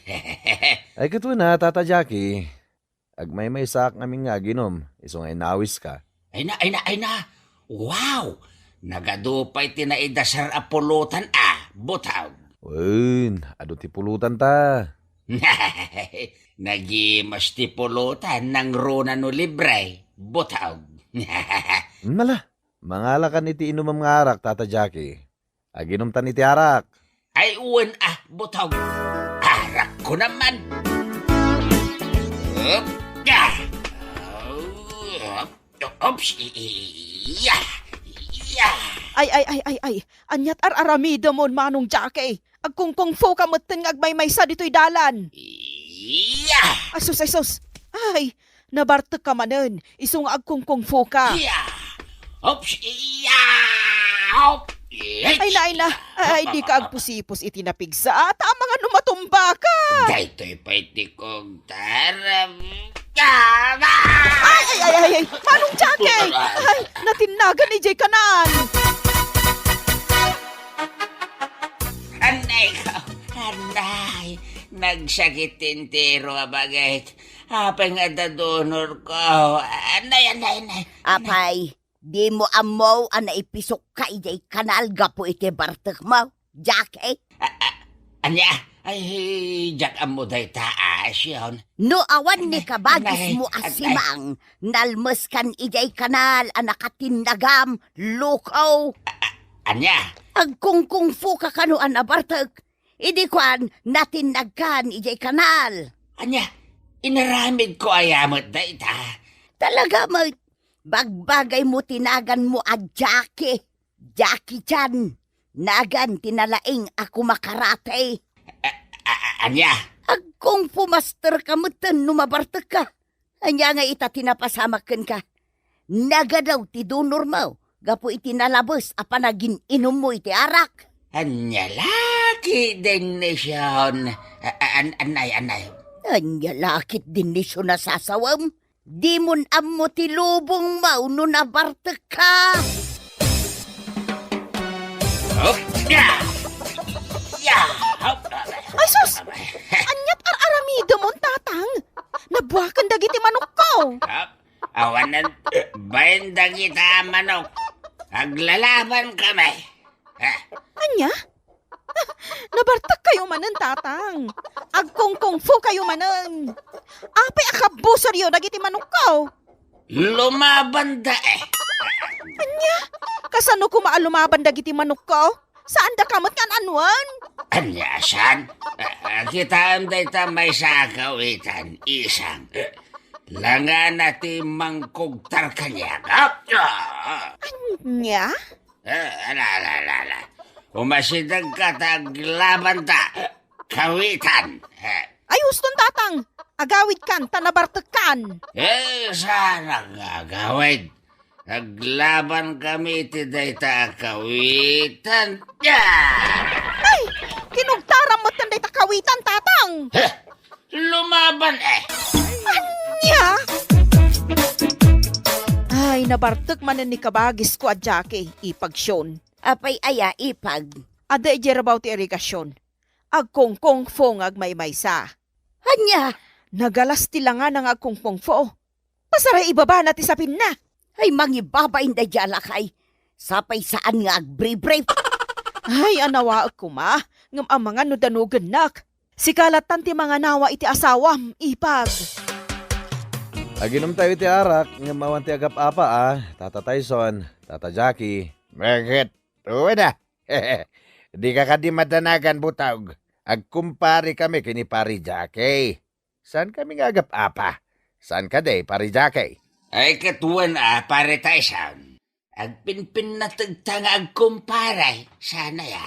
Ay, ket wen a, Tata Jackie. Agmaymaysaak ngamin nga aginum, isu nga inawiska. Ay na, ay na, ay na! Wow! Nagadu pay ti naidasar a pulutan a, Butog. Wen, adu ti pulutan ta. Nagimas ti pulutan nangruna no libre, Butog. Mala, mangalakan iti inumem nga arak, Tata Jackie. Aginumtan iti arak. Ay, wen a, Butog. Arak ko naman. Up, ya. Oops, iya, iya. Ay, ay, ay, ay, ay. Aniat ar-aramidemon, Manong Jackie? Agkungkungfu ka metten nga agmaymaysa ditoy dalan. Iya. Ay, sus, ay, sus. Ay, nabartek ka manen. Isu nga agkungkungfu ka. Iya. Oops, iya. Oops. Ay na, ay na. Ay, ay, di ka agpusipos iti napigsa. Ta amangan no matumba ka. Daytoy pay ti kugtaram. Ay, ay, ay, ay, ay. Manong Jackie. Ay, natinnagan ni Jay Kanal. Anay ko, anay. Nagsakit ti entero a bagik. Apay nga adda donor ko. Anay, anay, anay. Apay, dimo ammo a naipisok ka idiay kanal gapu iti bartekmo, Jackie? A-, a-, ania? Ay, diak ammo dayta a, Sion. No awan ni kabagismo a simang, nalmeskan idiay kanal a nakatinnagam, loko. A-, a-, ania? Agkungkungfu ka kano a nabartek. Idi kuan, natinnagkan idiay kanal. Ania? Inaramidko aya met dayta? Talaga met, bagbagaymo ti naganmo a Jackie. Jackie Chan. Nagan ti nalaing a kumakarate. A-, a-, a-, ania? Agkungfu master ka metten no mabartek ka. Ania nga ita ti napasamak kenka? Nagadaw ti donormo gapu iti nalabes a panagin-inummo iti arak. Ania la ketdin ni Sion? A-, a-, an-, anay, anay. Ania la ketdin ni Sion a sasawem? Dimon ammo ti lubongmo no nabartek ka. Hop! Ya! Ya! Hop! Ay, sus! Aniat ar-aramidemon, Tatang? Nabuaken dagiti manokko. Hop! Awanen bain dagita a manok. Aglalaban kami. Ha? Ania? Nabartek kayo manen, Tatang. Agkungkungfu kayo manen. Apay a kabbusoryo dagiti manokko? Lumabanda, eh. Ania? Kasano koma a lumaban dagiti manokko? Saandaka met nga an-anuen? Ania, saan? Ah, kitaem dayta maysa a kawitan, isang. Langana ti mangkugtar kaniak. Ah! Ania? Ah, ala, ala, ala, ala. Umasidegka ta aglabanta. Kawitan. Eh. Ay, huston, Tatang. Agawidkan, ta nabartekkan. Eh, saan nga agawid? Naglaban kami iti dayta a kawitan. Ya! Ay, kinugtaram met dayta kawitan, Tatang. Eh, lumaban, eh. Ania? Ay, nabartek manen ni kabagisko a Jackie, ipag Sion. Apay aya, ipag? Adda idiay rabaw ti irigasion. Agkungkungfu nga agmaymaysa. Ania? Nagalas ti langana nga agkungkungfu. Pasaray ibabana ti sapinna. Ay, mangibabain daydiay a lakay. Sapay saan nga agbribrip. Ay, anawaek koma, ngem amangan no danugennak. Sika lattan ti manganawa iti asawam, ipag. Aginumtayo iti arak, ngem awan ti agap-apa, a, Tata Tyson, Tata Jackie. Bakit? Wen a. Dika kadi madanagan, Butog. Agkumpare kami ken ni Pari Jackie. Saan kami nga agap-apa? Saan kadi, Pari Jackie? Ay, ket wen a, Pari Tyson. Agpinpinnategta nga agkumpare. Saan aya?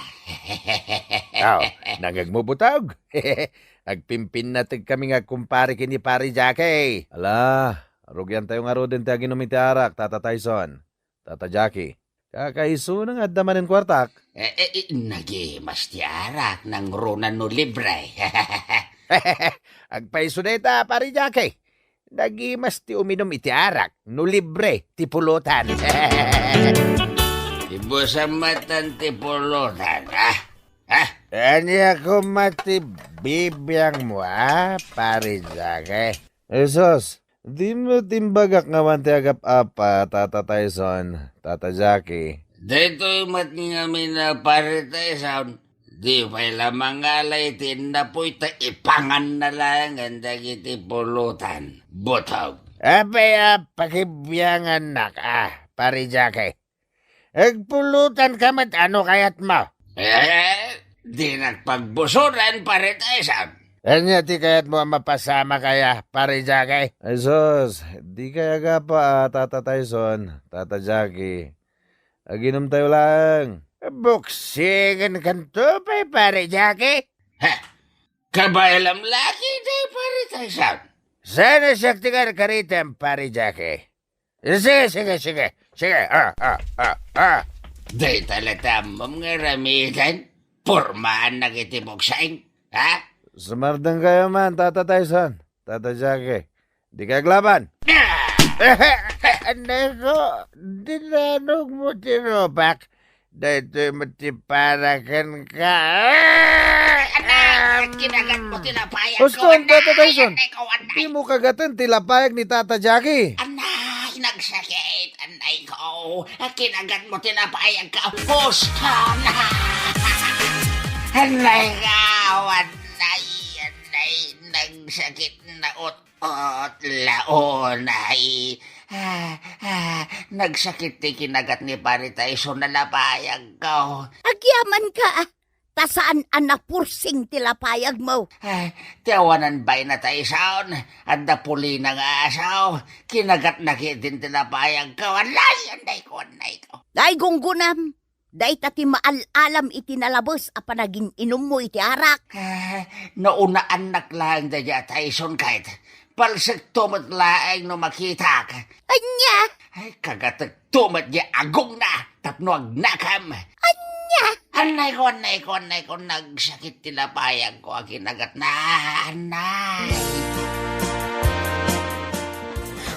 Aw, nangngegmo, Butog? Agpinpinnateg kami nga agkumpare ken ni Pari Jackie. Ala, rugiantayo ngaruden ti aginum iti arak, Tata Tyson. Tata Jackie. Kakaisuna nga adda manen kuartak. Eh, eh, eh, nagimas ti arak, nangruna no libre. Agpayso dayta, Pare Jackie. Nagimas ti uminum iti arak no libre ti pulutan. Ibusan matan ti pulutan, ah? Ah? Ania koma ti bibiangmo, ah, Pare Jackie? Jesus, dimo timbagak nga awan ti agap-apa, Tata Tyson, Tata Jackie. Daytoy met ngamin a Pare Tyson, di pay la mangalay ti innapuy ta ipanganna laengen dagiti pulutan. Butog. Apay a pakibiangannak, ah, Pare Jackie? Agpulutanka met, ano kayatmo? Eh, dinak pagbusuran, Pare Tyson. Ania ti kayatmo a mapasamak aya, Pare Jackie? Ay sus, di kay agapa, ah, Tata Tyson, Tata Jackie. Aginom tayo lang. Buksigen kanto pay, Pare Jackie? Ha? Kabaelam lagi day, Pare Tyson. Sana siak ti karkaritem, Pare Jackie. Sige, sige, sige. Sige, ah, ah, ah, ah. Dayta la ti ammom nga aramiden. Pormaannak iti buksing, ha? Sumardeng kayo man, Tata Tyson, Tata Jackie. Di ka aglaban. Ah! Anay ko, dinanogmo ti rupak. Daytoy met ti para kenka. Anay, kinagat mo ti lapayag ko, Uston, anay, Tata Tyson. Anay ko, anay. Di mo kagaten ti lapayag ni Tata Jackie. Anay, nagsakit. Anay ko, kinagat mo ti lapayag ko. Uston. Anay ko, anay, anay, nagsakit na ut-, Ot, launay. Ah, ah, nagsakit ti kinagat ni Pare Tyson a lapayagko. Agyamanka, ta saan a napursing ti lapayagmo. Ah, ti awanan baina, Tyson, adda pulina nga asaw. Kinagatna ketdin ti lapayagko. Anay, anay ko, anay ko. Ay, gunggunam. Dayta ti maal-alam iti nalabes a panagin-inummo iti arak. Ah, naunaannak laeng daydiay a Tyson ket palsekto met laeng no makitak. Ania? Ay, kagatekto met diay agongna tapno agnakam. Ania? Annay ko, annay ko, annay ko, nagsakit ti lapayag ko a kinagatna. Annay.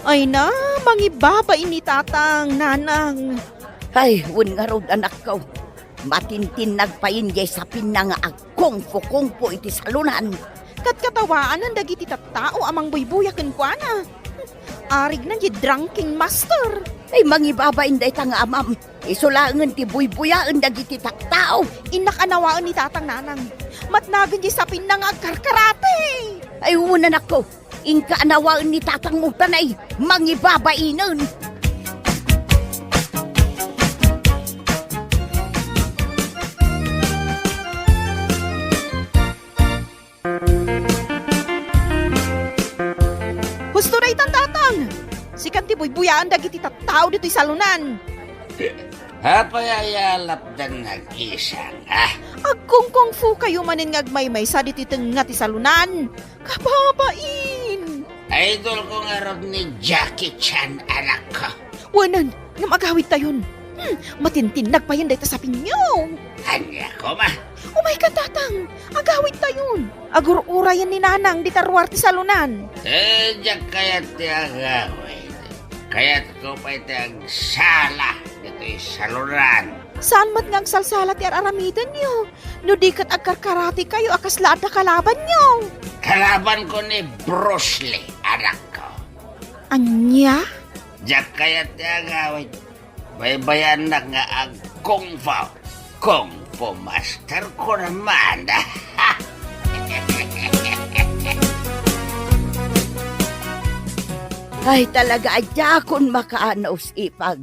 Ay na, mangibabain ni Tatang, Nanang. Ay, wen ngarud, anakko. Matintinnag payen diay sapinna nga agkungfu-kungfu iti salonan. Katkatawaanan dagiti tattao a mangbuybuya kenkuana. Arigna diay drunken master. Ay, mangibabain dayta nga amam. Isu laengen ti buybuyaen dagiti tattao. Innak anawaen ni Tatang, Nanang. Matnagen diay sapinna nga agkarkarate. Ay, wen, anakko. Inka anawaen ni tatangmo ta nay mangibabainen. Husto daytan, Tatang! Sikan ti buybuyaan dagiti tattao ditoy salonan. Apay a lapdan nag-isang, ha? Agkungkungfu kayo manen nga agmaymaysa ditoy tengnga ti salonan. Kababain! Idol ko ngarud ni Jackie Chan, anakko. Wanan, ngem agawidtayon. Hmm, matintinnag payen dayta sapinyo. Ania koma? Umayka, Tatang. Agawidtayon. Agur-urayen ni Nanang dita ruar ti salonan. Eh, diak kayat ti agawid. Kayatko pay ti agsala ditoy salonan. Saan met nga agsalsala ti ar-aramidenyo? No di ket agkarkarate kayo a kasla adda kalabanyo. Kalabanko ni Bruce Lee, anakko. Ania? Diak kayat ti agawid. Baybayannak nga ag-kung fu. Kung fu master ko naman. Ay, talaga, a diakon makaanus, ipag.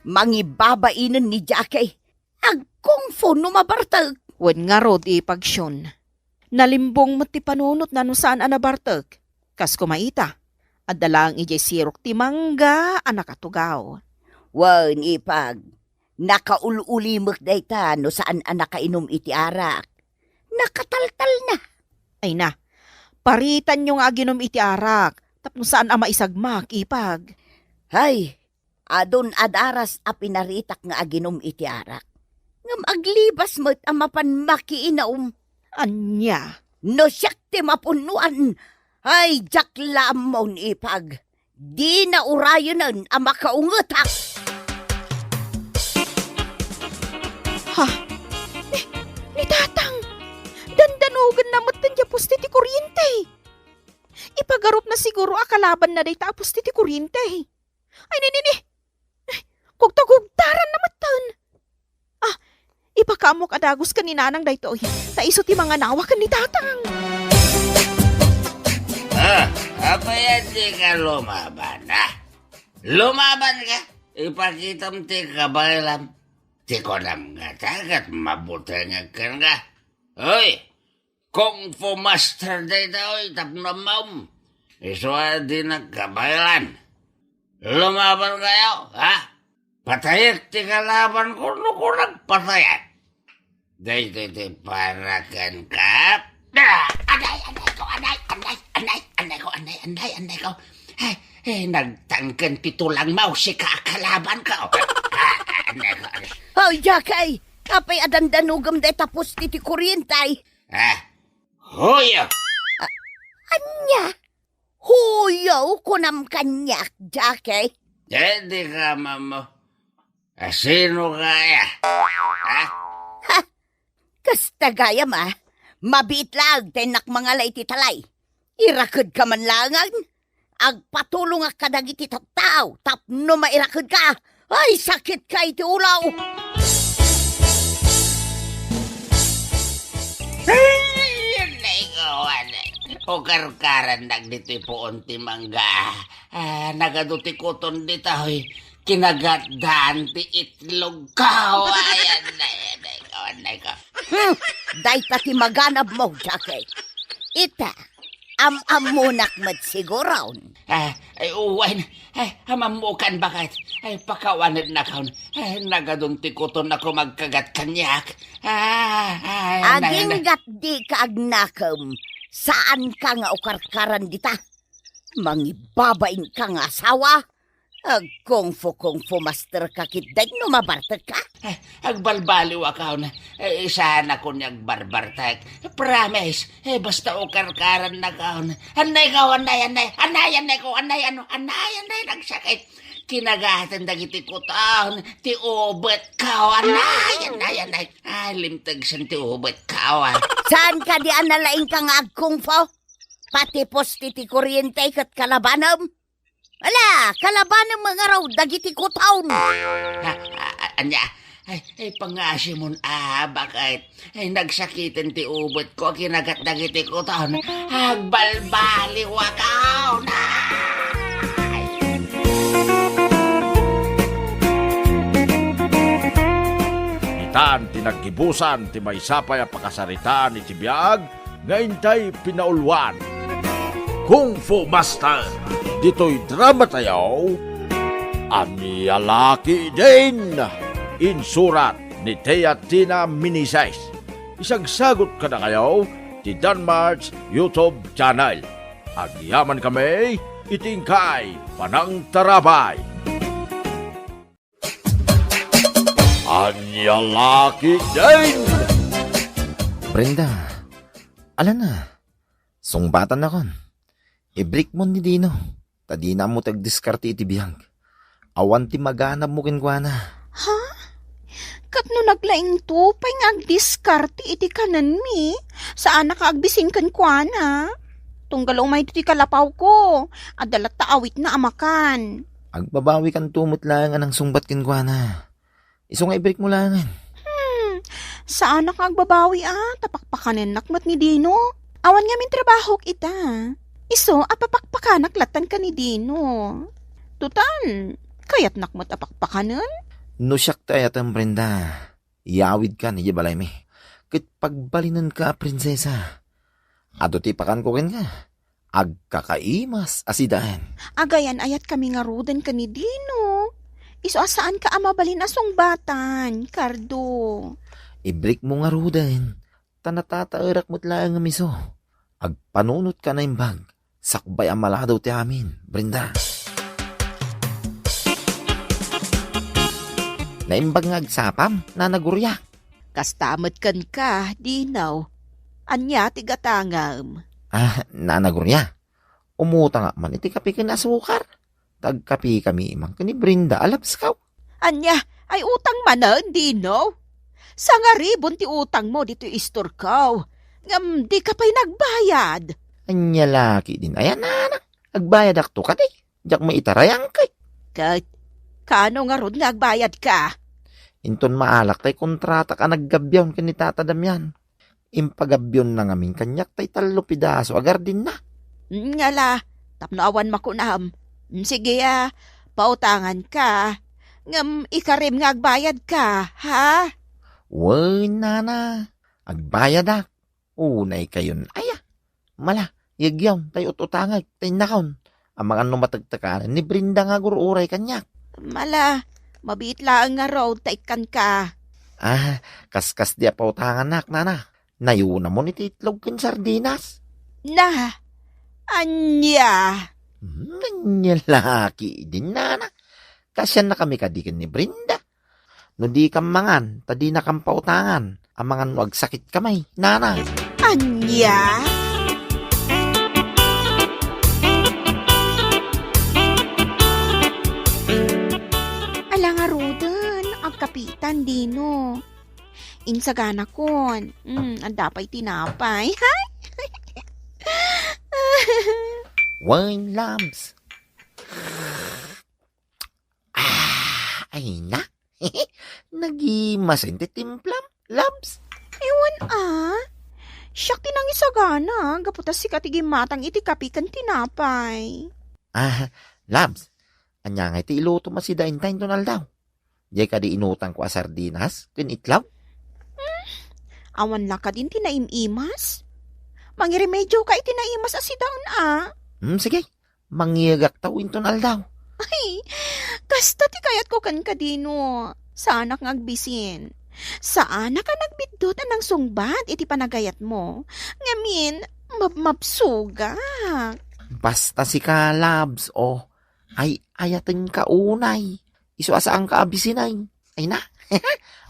Mangibabainen ni Jackie. Agkungfu no mabartek. Wen ngarud, ipag Shun. Nalimbong met ti panunotna no saan a nabartek. Kas koma ita, adda laeng idiay sirok ti mangga a nakatugaw. Wen, ipag, nakaul-ulimek dayta no saan a nakainum iti arak. Nakataltalna. Ay na, paritanyo nga aginum iti arak tapno saan a maisagmak, ipag. Hay, Adun a daras a pinaritak nga aginum iti arak. Ngem aglibas met a mapan makiinum. Ania? No siak ti mapunnoan, ay, diak la ammo, ipag. Dina urayenen a makaungetak. Ha? Ni, ni Tatang! Dandanogenna metten diay poste ti kuriente. Ipagarupna siguro a kalabanna dayta a poste ti kuriente. Ay, ni, ni, ni! Ay, kugtagugtaranna metten. Ah, ipakaammok a dagus ken ni Nanang daytoy, ta isu ti manganawa ken ni Tatang. Ah, apay a dika lumaban, ah? Lumaban ka, ipakitam ti kabaylam. Ti kunam ngata ket mabutengek kenka. Hoy, Kung Fu Master dayta, oy, tapno ammom. Isu a di nagkabaelan. Lumaban kayo, ha? Patayek ti kalaban ko, no ko nagpatayek. Daytoy ti para kenka. Ah! Anay, anay ko, anay, anay, anay, anay ko, anay, anay, anay ko. Ay, eh, nagtangken ti tulang mo, sika a kalaban ko. Ah, anay ko, anay. Hoy, Jackie! Apay a dandanogem dayta poste ti kuriente? Ah, huyo! A-, ania? Huyo, kunam kaniak, Jackie? Eh, di ka mamo. Asino kaya? Ha? Ha? Kasta gayam, a. Mabiit laeng ta innak mangala iti talay. Irakedka man laengen. Agpatulongak kadagiti tattao tapno mairakedka. Ay, sakitka iti ulo! Ay, anay ko, anay. Ukarkaran dagditoy puon ti mangga. Ah, nagadu ti kuton ditoy. Kinagatdan ti itlog ko. Ay, anay, anay ko, anay ko. Hmm, dayta ti maganabmo, Jackie. Ita, am-ammonak met siguron. Ah, ay, uwan. Ay, amammokan baket. Ay, pakawanednakon. Ay, nagadun ti kuton a kumagkagat kaniak. Ah, ay, anay, anay. Aginggat dika agnakem. Saanka nga ukarkaran dita. Mangibabainka nga asawa. Ag-kung fu, kung fu master ka ketdin no mabartekka? Eh, agbalbaliwakon. Eh, saan a kun ni agbarbartek. Promise. Eh, basta ukarkarannakon. Anay ko, anay, anay. Anay, anay ko, anay, ano, anay, anay, nagsakit. Kinagatan dagiti kuton, ti ubet ko, anay, anay, anay. Ay, limteg sen ti ubet ko, ah. Saan kadi a nalaingka nga ag-kung fu? Pati poste ti kuriente ket kalabanem? Ala, kalabanem nga ngarud dagiti kuton. Ha, a-, a-, ania? Ay, ay, pangasimon, a, baket? Ay, nagsakiten ti ubet ko, kinagat dagiti kuton. Agbalbaliwakon. Ay! Itan ti naggibusan ti maysa pay a pakasaritaan iti biag nga intay pinauluan. Kung Fu Master, ditoy drama tayo, Ania La Ketdin, insurat ni Tia Tina Meneses. Isagsagut kadakayo ti Danmar's YouTube channel. Agyamankami iti inkay panangtarabay. Ania La Ketdin! Brenda, ala na, sungbatannakon. Ibrikmon ni Dino, ta dina ammo ti agdiskarte iti biag. Awan ti maganabmo kenkuana. Ha? Ket no naglaingto pay nga agdiskarte iti kanenmi, saanak a agbising kenkuana. Tunggal umay ditoy kalapawko, adda latta awitna a makan. Agbabawikanto met laeng a nangsungbat kenkuana. Isu nga ibrikmo laengen. Hmm, saanak nga agbabawi a, ta pakpakanennak met ni Dino. Awan ngamin trabahok ita. Isu a papakpakanak lattan ken ni Dino. Total, kayatnak met a pakpakanen. No siak ti ayatem, Brenda, iyawidkan idiay balaymi. Ket pagbalinenka a prinsesa. Adu ti ipakanko kenka. Agkakaimas a sidaen. Agayan-ayatkami ngaruden ken ni Dino. Isu a saanka a mabalin a sungbatan, Cardo. Ibrikmo ngaruden, ta natataerak met laeng nga isu. Agpanunotka a naimbag, sakbay a maladaw ti amin, Brenda. Naimbag nga agsapam, Nana Gloria. Kasta met kenka, Dino. Ania ti gatangem? Ah, Nana Gloria, umutangak man iti kape ken asukar. Ta agkapekami man ken ni Brenda a labsko. Ania, ay utang manen, Dino? Sangaribon ti utangmo ditoy istorko. Ngem dika pay nagbayad. Ania la ketdin aya, Nana? Agbayadakto kadi. Diak maitaray angkek. Ket, kaano ngarud nga agbayadka? Inton maalak tay kontratak a naggabion ken ni Tata Damian, impagabionna ngamin kaniak tay tallo pidaso a gardinna. Ngala, tapno awan makunam. Sige a, pautanganka. Ngem ikarim nga agbayadka, ha? Wen, Nana, agbayadak. Unaykayon aya. Mala, yegyaw, tay ut-utangek, tay innakon. Amangan no matektekan ni Brenda nga agur-uray kaniak. Mala, mabiit laeng ngarud ta ikkanka. Ah, kaskas di a pautanganak, Nana. Nayunamon iti itlog ken sardinas. Na, ania? Hmm, ania la ketdin, Nana? Kasiannakami kadi ken ni Brenda. No dikam mangan, ta dinakam pautangan. Amangan no agsakit kami, Nana. Ania? Ala ngaruden, agkapitan, Dino. Insaganakon. Mm, adda pay tinapay. Wen, Labs. Ah, ay na. Nagimasen ti timplam, Labs. Ewan a. Siak ti nangisagana, gapu ta sika ti gimmatang iti kape ken tinapay. Ah, Labs, ania ngay ti ilutom a sidaenta inton aldaw? Diay kadi inutangko a sardinas ken itlog? Hmm, awan la kadin ti naim-imas? Mangiremedioka iti naimas a sidaen a. Hmm, sige. Mangiyegak ta inton aldaw. Ay, kasta ti kayatko kenka, Dino. Saanak nga agbisin. Saanak a nagbiddut a nangsungbat iti panagayatmo. Ngamin, mabmabsogak. Basta sika, Labs, o. Ay, ayatenka unay. Isu a saanka a bisin ay. Ay na.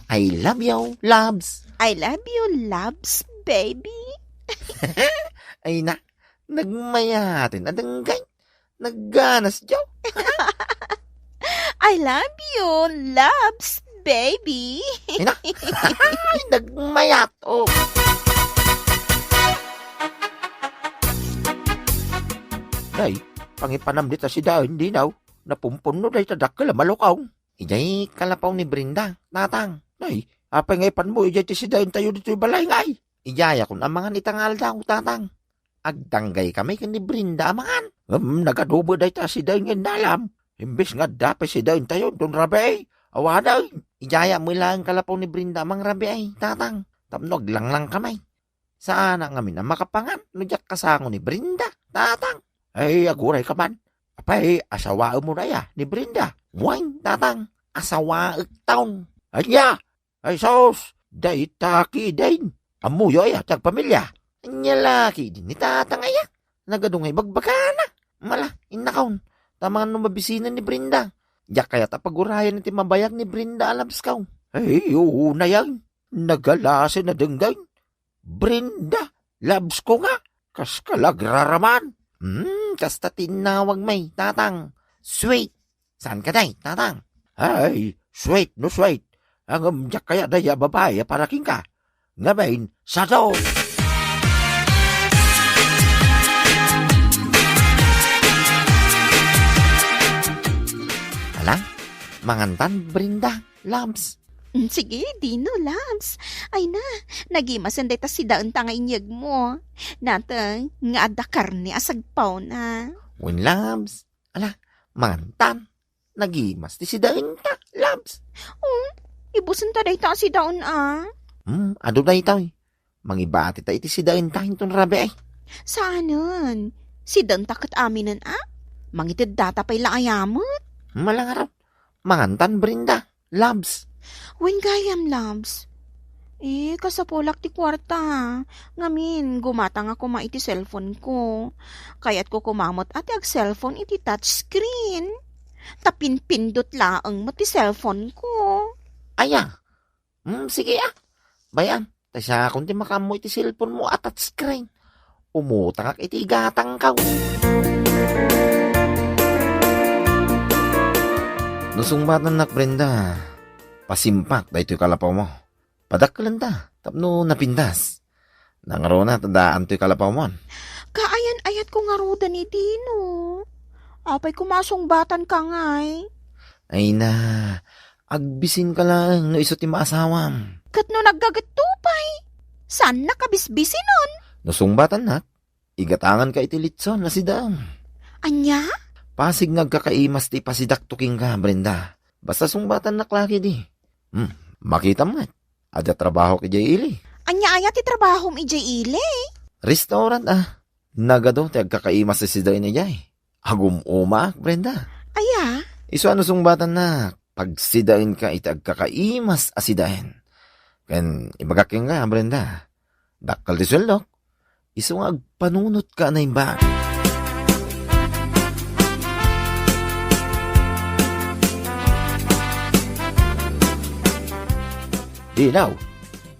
I love you, Labs. I love you, Labs, baby. Ay na. Nagmayaten a denggay. Nagganas, Joe. I love you, Labs, baby. Ay na. Ay, nagmayat, o. Nay, pangipanam dita sidaen, Dino. Napumpunno dayta dakkel a malukong. Idiay kalapaw ni Brenda, Tatang. Nay, apay nga ipanmo idiay ti sidaentayo ditoy balay ngay? Idiayakon a mangan ita nga aldaw, Tatang. Agdanggay kami ken ni Brenda a mangan. Ngem nagadubo dayta a sidaen nga innalam. Imbes nga adda pay sidaentayo inton rabii, awanen. Idiayak met laeng kalapaw ni Brenda a mangrabii, Tatang. Tapno aglanglang kami. Saanak ngamin a makapangan no diak kasango ni Brenda, Tatang. Ay, agurayka man. Apay, asawaemon aya ni Brenda? Wen, Tatang, asawaekton. Ania? Ay, sus, dayta ketdin. Ammoyo aya ti agpamilia? Ania la ketdin ni Tatang aya? Nagadu nga ibagbagana. Mala, innakon. Ta amangan no mabisinen ni Brenda. Diak kayat a pagurayan iti mabayag ni Brenda a labsko. Ay, unayen. Nagalasen a denggay. Brenda, labsko nga, kaska la agraraman. Hmm, kasta ti innawag may, Tatang. Sweet. Saan ka, day, Tatang? Ay, sweet no sweet. Ngem diak kayat dayta a babai a para kenka. Ngamin, sado! Ala, mangantan, Brenda. Labs. Mm, sige, Dino, Labs. Ay na, nagimasen dayta sidaenta nga inyegmo. Nateng nga adda karne a sagpawna. Wen, Labs. Ala, mangantan. Nagimas ti sidaenta, Labs. Oh, ibusenta dayta a sidaen a. Hmm, adu daytoy. Mangibatita iti sidaenta inton rabii. Saanen? Sidaenta ket aminen a? Mangiteddata pay la aya met. Malangarot. Mangantan, Brenda. Labs. Wen gayam, Labs. Eh, kasapulak ti kuarta. Ngamin, gumatang a koma iti cellphone ko. Kayatko koma met a ti ag-cellphone iti touchscreen. Ta pinpindot laeng met ti cellphone ko. Aya? Hmm, sige, ah. Bay-am, ta siakon ti makaammo iti cellphone mo a touchscreen. Umutangak iti igatangko. No sungbatannak, Brenda, pasimpak daytoy kalapaw mo. Padakkelenta tapno napintas. Nangruna ta daan toy kalapaw mon. Kaayan-ayatko ngaruden ni Dino. Apay koma a sungbatanka ngay? Ay na, agbisinka laeng no isu ti maasawam. Ket no naggagetto pay, saannak a bisbisinon? No sungbatannak, igatanganka iti litson a sidaen. Ania? Pasig nga agkakaimas ti ipasidakto kenka, Brenda. Basta sungbatannak la ketdi. Hmm, makitam met. Adda trabahok idiay ili. Ania aya ti trabahom idiay ili? Restaurant, ah. Nagadu ti agkakaimas a sidaen idiay. Agum-umaak, Brenda. Aya? Isu a no sungbatannak, pagsidaenka iti agkakaimas a sidaen. Ken ibagak kenka, Brenda, dakkel ti sueldok. Isu nga agpanunotka a naimbag. Dinaw,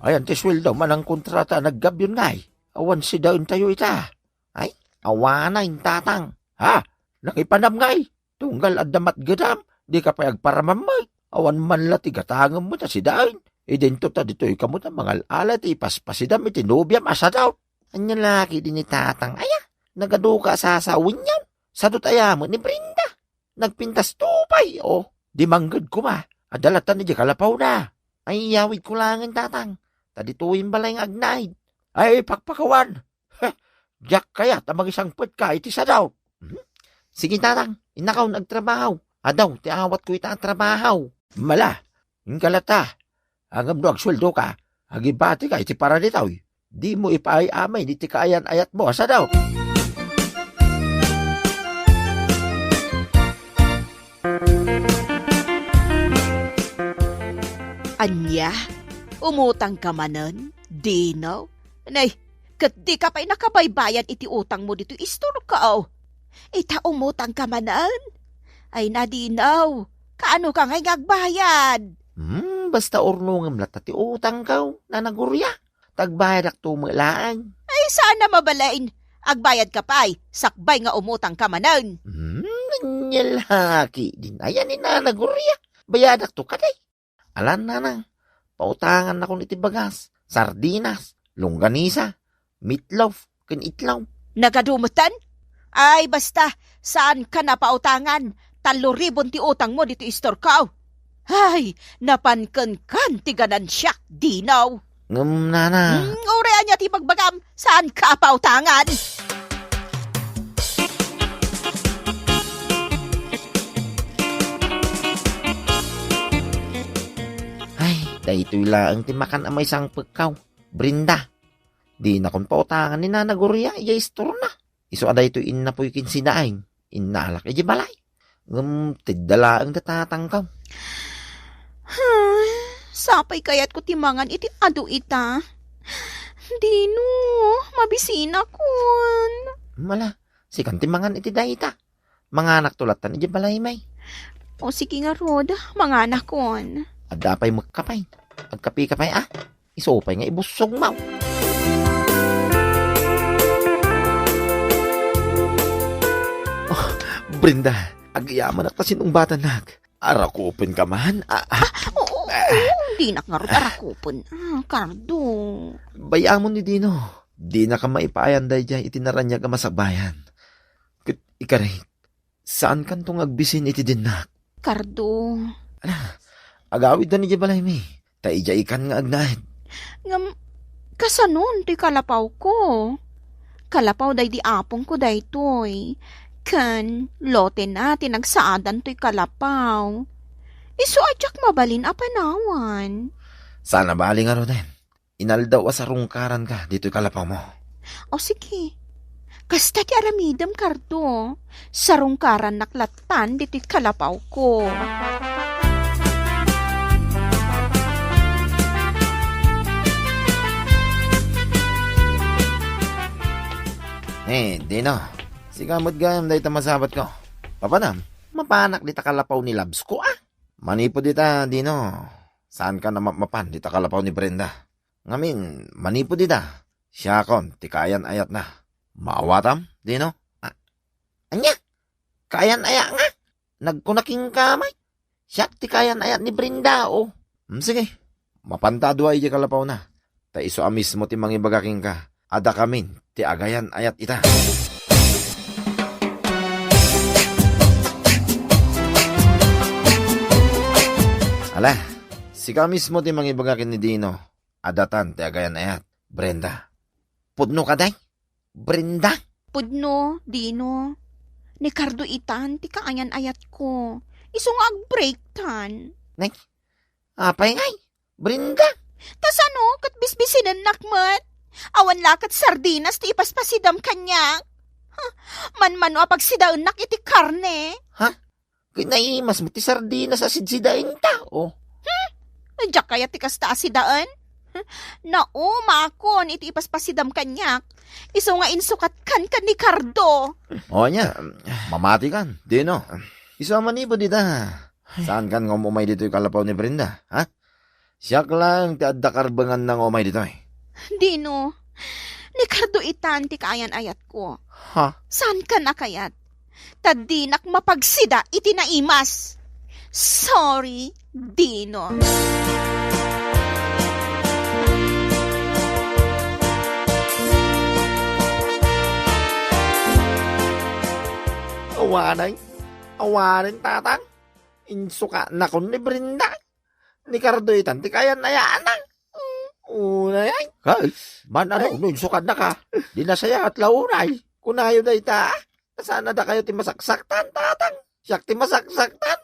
ayan ti sueldo manang kontrata a naggabion ngay. Awan sidaentayo ita. Ay, awanen, tatang. Ha? Nangipanam ngay? Tunggal adda matgedam, dika pay agparamammay. Awan man la ti gatangem met a sidaen. Idinto ta ditoy kamo ta mangal-ala ti ipaspasidam iti nobiam a sadot. Ania la ketdi ni tatang aya? Nagaduka a sasawenyan. Sadot aya met ni Brenda. Nagpintas to pay, o. Di mangged koma. Adda latta idiay kalapawna. Ay, iyawidko laengen, tatang. Ta ditoyen balay nga agnaed. Ay, pakpakawan. Heh, diak kayat a mangisangpetka iti sadaw. Hmm? Sige, tatang, innakon agtrabaho. Adu ti awatko ita a trabaho. Mala, inka latta. Ngem no agsueldoka, agibatika iti para ditoy. Dimo ipaay-amin iti kaayan-ayatmo a sadaw. Ania? Umutangka manen, Dino? Nay, ket dika pay nakabaybayad iti utangmo ditoy istorko. Ita umutangka manen? Ay na, Dino, kaanoka ngay nga agbayad? Hmm, basta urnongem latta ti utangko, Nana Gloria. Ta agbayadakto met laeng. Ay, saan a mabalin. Agbayadka pay, sakbay nga umutangka manen. Hmm, ania la ketdin aya ni Nana Gloria. Bayadakto kadi. Ala, nanang, pautangannakon iti bagas, sardinas, longganisa, meatloaf, ken itlog. Nagadu metten? Ay, basta, saankan a pautangan. Tallo ribon ti utangmo ditoy istorko. Ay, napan kenkan ti ganansiak, Dino. Ngem, nana. Hmm, uray ania ti ibagbagam, saanka a pautangan. Ay, daytoy laeng ti makan a maisangpetko, Brenda. Dinakon pautangan ni Nana Gloria idiay istorna. Isu a daytoy innapoy ken sidaen, innalak idiay balay. Ngem tedda laeng da tatangko. Sapay kayatko ti mangan iti adu ita. Dino, mabisinakon. Mala, sikan ti mangan iti dayta. Manganakto lattan idiay balaymi. O sige ngarud, manganakon. Adda pay mekka pay. Agkapika pay, a? Isu pay nga ibussogmo. Oh, Brenda, agyamanak ta sinungbatannak. Arakupenka man? A, a. Ah, oo, oo, dinak ngarud arakupen. Ah, Cardo. Bay-amon ni Dino. Dinaka maipaayan daydiay iti naraniag a masakbayan. Ket ikari, saankanto nga agbisin iti dinnak? Cardo. Ala, agawidda idiay balaymi. Ta idiay ikan nga agnaed. Ngem, kasanon toy kalapawko? Kalapaw daydi apongko daytoy. Ken, lotena ti nagsaadan toy kalapaw. Isu a diak mabalin a panawan. Saan a bali ngaruden. Inaldaw a sarungkaranka ditoy kalapawmo. O, sige. Kasta ti aramidem, Cardo. Sarungkarannak lattan ditoy kalapawko. Eh, Dino. Sika met gayam dayta masabatko. Papanam, mapanak dita kalapaw ni Labsko, a? Manipud ita, Dino. Saankan a mapmapan dita kalapaw ni Brenda. Ngamin, manipud ida, siakon ti kaayan-ayatna. Maawatam, Dino? A-, ania? Kaayan-ayat nga? Nagkuna kenka, Mike. Siak ti kaayan-ayat ni Brenda, o. Hmm, sige. Mapanta a dua idiay kalapawna. Ta isu a mismo ti mangibaga kenka a dakamin ti agayan-ayat ita. Ala, sika mismo ti mangibaga ken ni Dino a datan ti agayan-ayat, Brenda. Pudno ka, day? Brenda? Pudno, Dino. Ni Cardo itan ti kaayan-ayatko. Isu nga ag-break tan. Nay, apay ngay? Brenda? Ta sano, ket bisbisinennak met. Awan la ket sardinas ti ipaspasidam kaniak. Huh, manmano a pagsidaennak iti karne. Ha? Ket naimas met ti sardinas a sidsidaenta, o. Hmm? Diak kayat ti kasta a sidaen? Hmm? Naumakon iti ipaspasidam kaniak. Isu nga insukatkan ken ni Cardo. O, ania, mamatikan, Dino. Isu a manipud ita. Saankan nga um-umay ditoy kalapaw ni Brenda, ha? Siak laeng ti adda karbenganna nga umay ditoy. Dino, ni Cardo itan ti kaayan-ayatko. Ha? Saankan a kayat? Ta dinak mapagsida iti naimas. Sorry, Dino. Awanen, awanen, tatang. Insukatnakon ni Brenda. Ni Cardo itan ti kaayan-ayatna. Unay, ay. Kay, man-ano no insukatnaka? Di nasayaat la unay. Kunayo dayta. Saan a dakayo ti masaksaktan, tatang? Siak ti masaksaktan.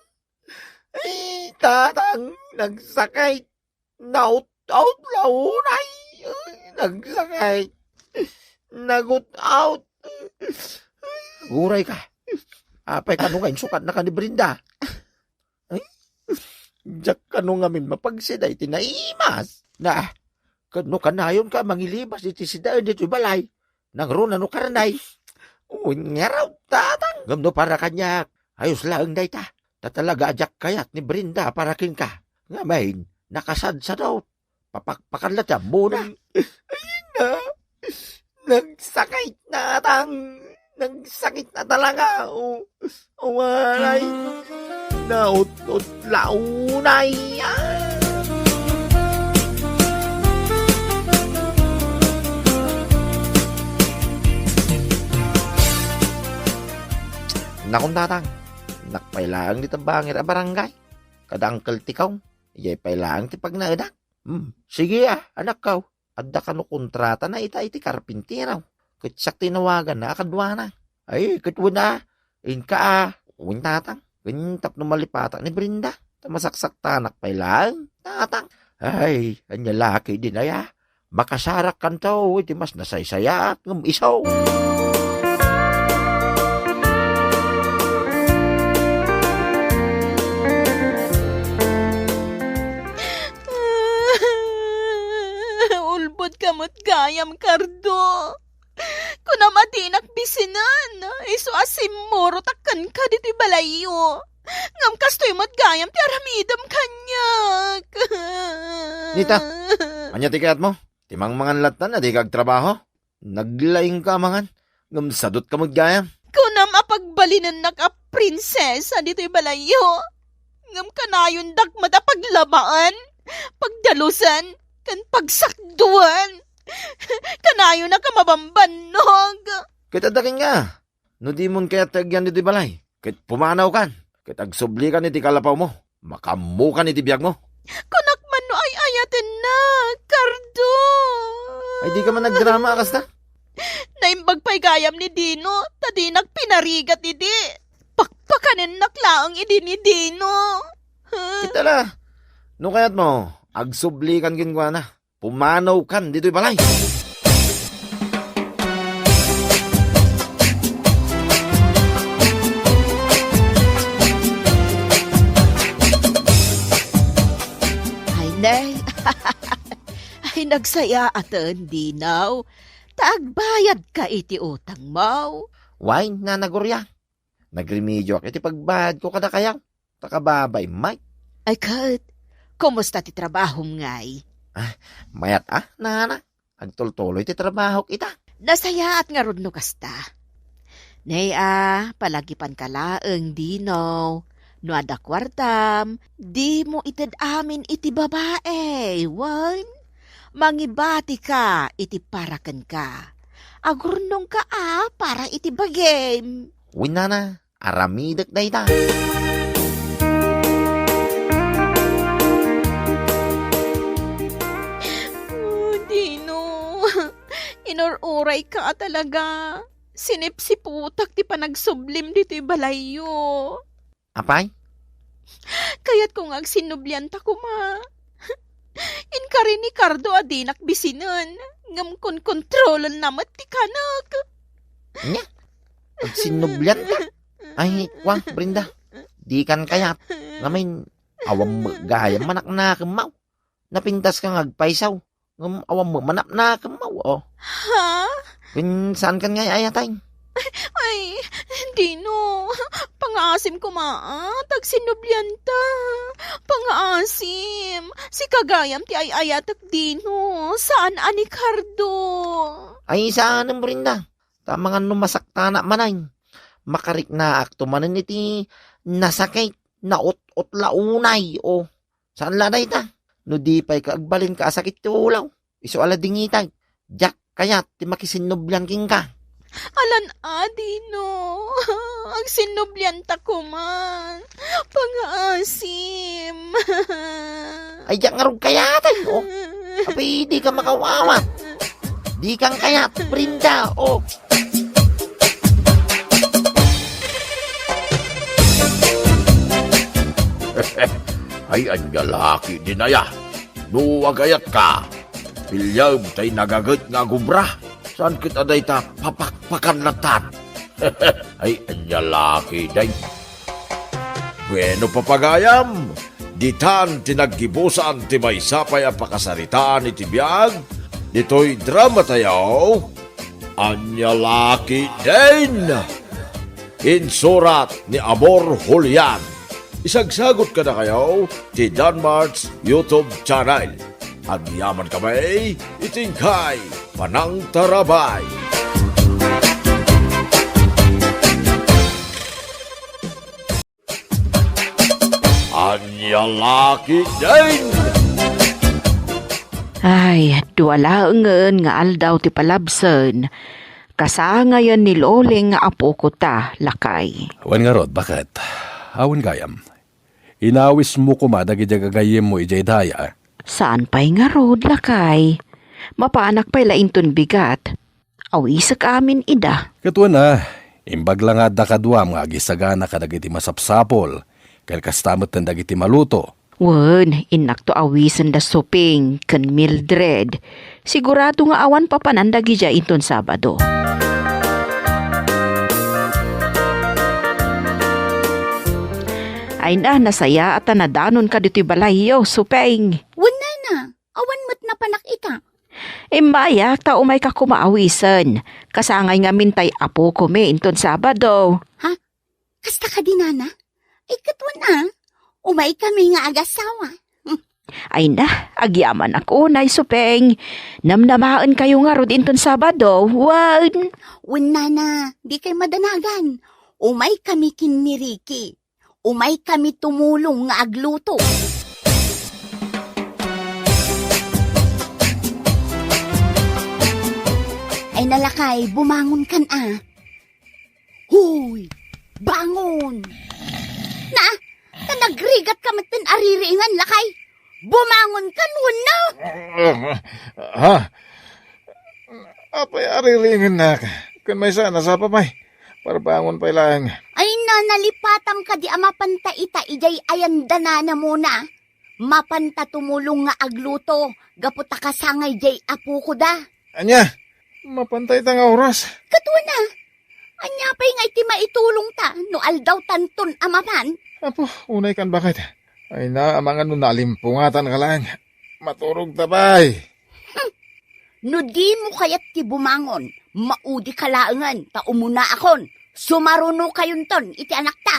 Ay, tatang, nagsakit. Naut-out la unay. Ay, nagsakit. Nagut-out. Uray ka. Apay kano nga insukatnaka ni Brenda? Ay, diak kano ngamin mapagsida iti naimas. Na, ket no kanayonka a mangilibas iti sidaen ditoy balay, nangruna no karnay. Wen ngarud, tatang. Ngem no para kaniak, ayos laeng dayta. Ta talaga a diak kayat ni Brenda para kenka. Ngamin, nakasadsadot. Papakpakan la ti ammona. Ay na. Nagsakit na, tatang. Nagsakit na talaga. O, awaray. Naut-ut la unay. Ah. Nakon, tatang, nakpay laeng dita bangir a barangay. Kada Uncle Tikong, ijay pay laeng ti pagnaedak. Hmm, sige a, anakko. Adda kano kontratana ita iti karpintero. Ket siak ti inawaganna a kaduana. Ay, ket wen a, inka a, wen, tatang. Ken tapno malipatak ni Brenda, ta masaksaktanak pay laeng, tatang. Ay, ania la ketdin aya? Makasarakkanto iti mas nasaysayaat ngem isu. Ulbodka met gayam, Cardo. Kunam a dinak bisinen, isu a simmurotak kenka ditoy balayyo. Ngem kastoy met gayam ti aramidem kaniak. Nita, ania ti kayatmo? Ti mangmangan lattan a dika agtrabaho? Naglaingka a mangan, ngem sadotka met gayam. Kunam a pagbalinennak a prinsesa ditoy balayyo. Ngem kanayondak met a paglabaen, pagdalusen, ken pagsakduen. Kanayonak a mabambannog. Ket adda kenka, no dimon kayat ti agyan ditoy balay, ket pumanawkan, ket agsublikan iti kalapawmo. Makaammokan iti biagmo. Kunak man no ay-ayatennak, Cardo. Ay, dika man agdrama a kasta? Naimbag pay gayam ni Dino, ta dinak pinarigat idi. Pakpakanennak laeng idi ni Dino. Ket ala, no kayatmo, agsublikan kenkuana. Pumanawkan ditoy balay. Ay, nay. Ay, nagsayaaten, Dino. Ta agbayadka iti utangmo. Wen, Nana Gloria. Nagremedioak iti pagbayadko kadakayo. Ta kababaim, Mike. Ay ket, Kumusta ti trabahom ngay? Ah, mayat a, nana. Agtultuloy ti trabahok ita. Nasayaat ngarud no kasta. Nay a, palagipanka laeng, Dino. No adda kuartam, dimo ited amin iti babae, wen? Mangibatika iti para kenka. Agurnongka a para iti bagim. Wen, nana, aramidek dayta. Oh, Dino, inur-urayka talaga. Sinipsiputak ti panagsublim ditoy balayyo. Apay? Kayatko nga agsinnublianta koma. Inkari ni Cardo a dinak bisinen, ngem konkontrolenna met ti kanek. Nya? Agsinnublianta? Ay, kwa, Brenda. Dikan kayat. Ngamin, awan met gayam manaknakemmaw. Napintaska nga agpaysaw. Ngem awan met manaknakemmaw, o. Ha? Wen, saankan nga ay-ayatay? Ay, Dino, pangaasim koma, a, ta agsinnublianta. Pangaasim, sika gayam ti ay-ayatek, Dino, saan a ni Cardo. Ay, saanem, Brenda. Ta amangan no masaktanak manen. Makariknaakto manen iti nasakit, naut-utla unay, o. Saan la dayta? No di pay ka agbalinka a sakit ti ulaw, isu a la dingitay. Diak kayat ti makisinnublian kenka. Alan a, Dino. Agsinnublianta koman. Pangaasim. Ay, diak ngarud kayatay, o. Apay, dika makawawat. Dikan kayat, Brenda, o. Ay, ania la ketdin aya. No agayatka, piliem tay nagaget nga agubra. Saan ket a dayta papakpakan lattan. Ay, ania la ketdin. Bueno, papagayam, ditan ti naggibusan ti maysa pay a pakasaritaan iti biag ditoy drama tayo. Ania la ketdin? Insurat ni Amor Julian. Isagsagut kadakayo ti Danmart's YouTube channel. Agyaman kami iti inkay panangtarabay. Ania la ketdin? Ay, dua laengen nga aldaw ti palabsen. Kasangayen ni Loling nga apoko ta, lakay. Wen ngarud, baket? Awan gayam. Inawismo koma dagiti gagayyemmo idiay daya. Saan pay ngarud, lakay? Mapanak pay la inton bigat. Awisek amin ida. Ket wen a, imbag la nga adda kaduam nga agisagana kadagiti masapsapul, ken kasta metten dagiti maluto. Wen, innakto awisen da Suping ken Mildred. Sigurado nga awan papanan dagidiay inton Sabado. Ay na, nasayaat a nadanonka ditoy balayyo, Suping. Wen, nana, awan met napanak ita. Immayak ta umayka koma awisen. Kasangay ngamin tay apokami inton Sabado. Ha? Kasta kadi, nana? Ay, ket wen a, umaykami nga agasawa. Ay na, agyamanak unay, Suping. Namnamaenkayo ngarud inton Sabado, wen? Wen, nana, dikay madanagan. Umaykami ken ni Ricky. Umaykami tumulong nga agluto. Ay na, lakay, bumangonkan a. Hoy! Bangon! Na, ta nagrigatka metten a ririingan, lakay. Bumangonkan wenno? Ha? Apay a ririingannak? Ken maysa, nasapa pay. Parbangon pay laeng. Ay na, nalipatam kadi a mapanta ita idiay ayan da nanamona. Mapanta tumulong nga agluto gapu ta kasangay diay apoko da. Ania? Mapanta ita nga oras? Ket wen a, ania pay nga iti maitulongta no aldaw tanton a mapan? Apo, unaykan baket. Ay na, amangan no nalimpungatanka laeng. Maturogta pay. No dimo kayat ti bumangon, maudika laengen ta umunaakon. Sumarunokayonton iti anakta.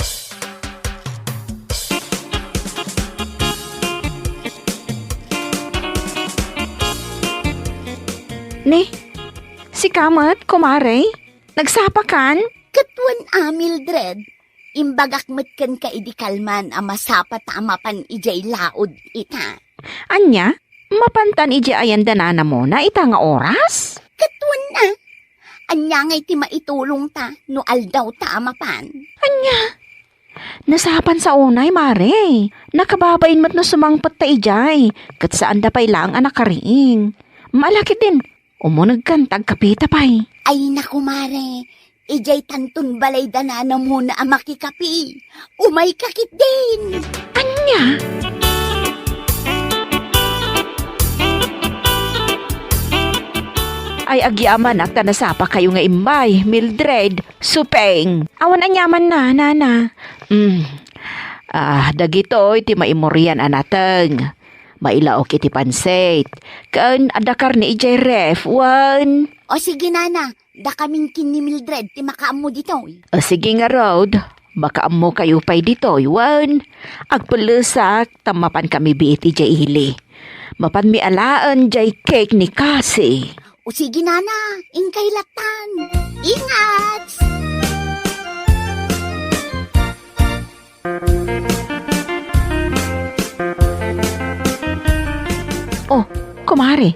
Ni, sika met, kumare? Nagsapakan? Ket wen a, Mildred, imbagak met kenka idi kalman a masapa ta a mapan idiay laod ita. Ania? Mapantan idiay ayan da Nana Mona ita nga oras? Ket wen a. Ania ngay ti maitulongta no aldawta a mapan? Ania? Nasapan sa unay, mare. Nakababain met no sumangpet ta idiay, ket saanda pay laeng a nakariing. Maala ketdin, umunegkan ta agkapita pay. Ay, naku, mare. Idiay tanton balay da Nana Mona a makikapi. Umayka ketdin. Ania? Ay, agyamanak ta nasapakayo nga immay, Mildred, Supeng. Awan aniamanna, Nana. Mm. Ah, dagitoy ti maimurian a nateng. Mailaok iti pansit. Ken adda karne idiay ref, wen? O sige, Nana. Dakamin ken ni Mildred ti makaammo ditoy. O sige ngarud. Makaammokayo pay ditoy, wen? Agpellesak ta mapankami biit idiay ili. Mapanmi alaen diay cake ni Cassie. O sige, Nana, inkay lattan. Ingat! Oh, kumare.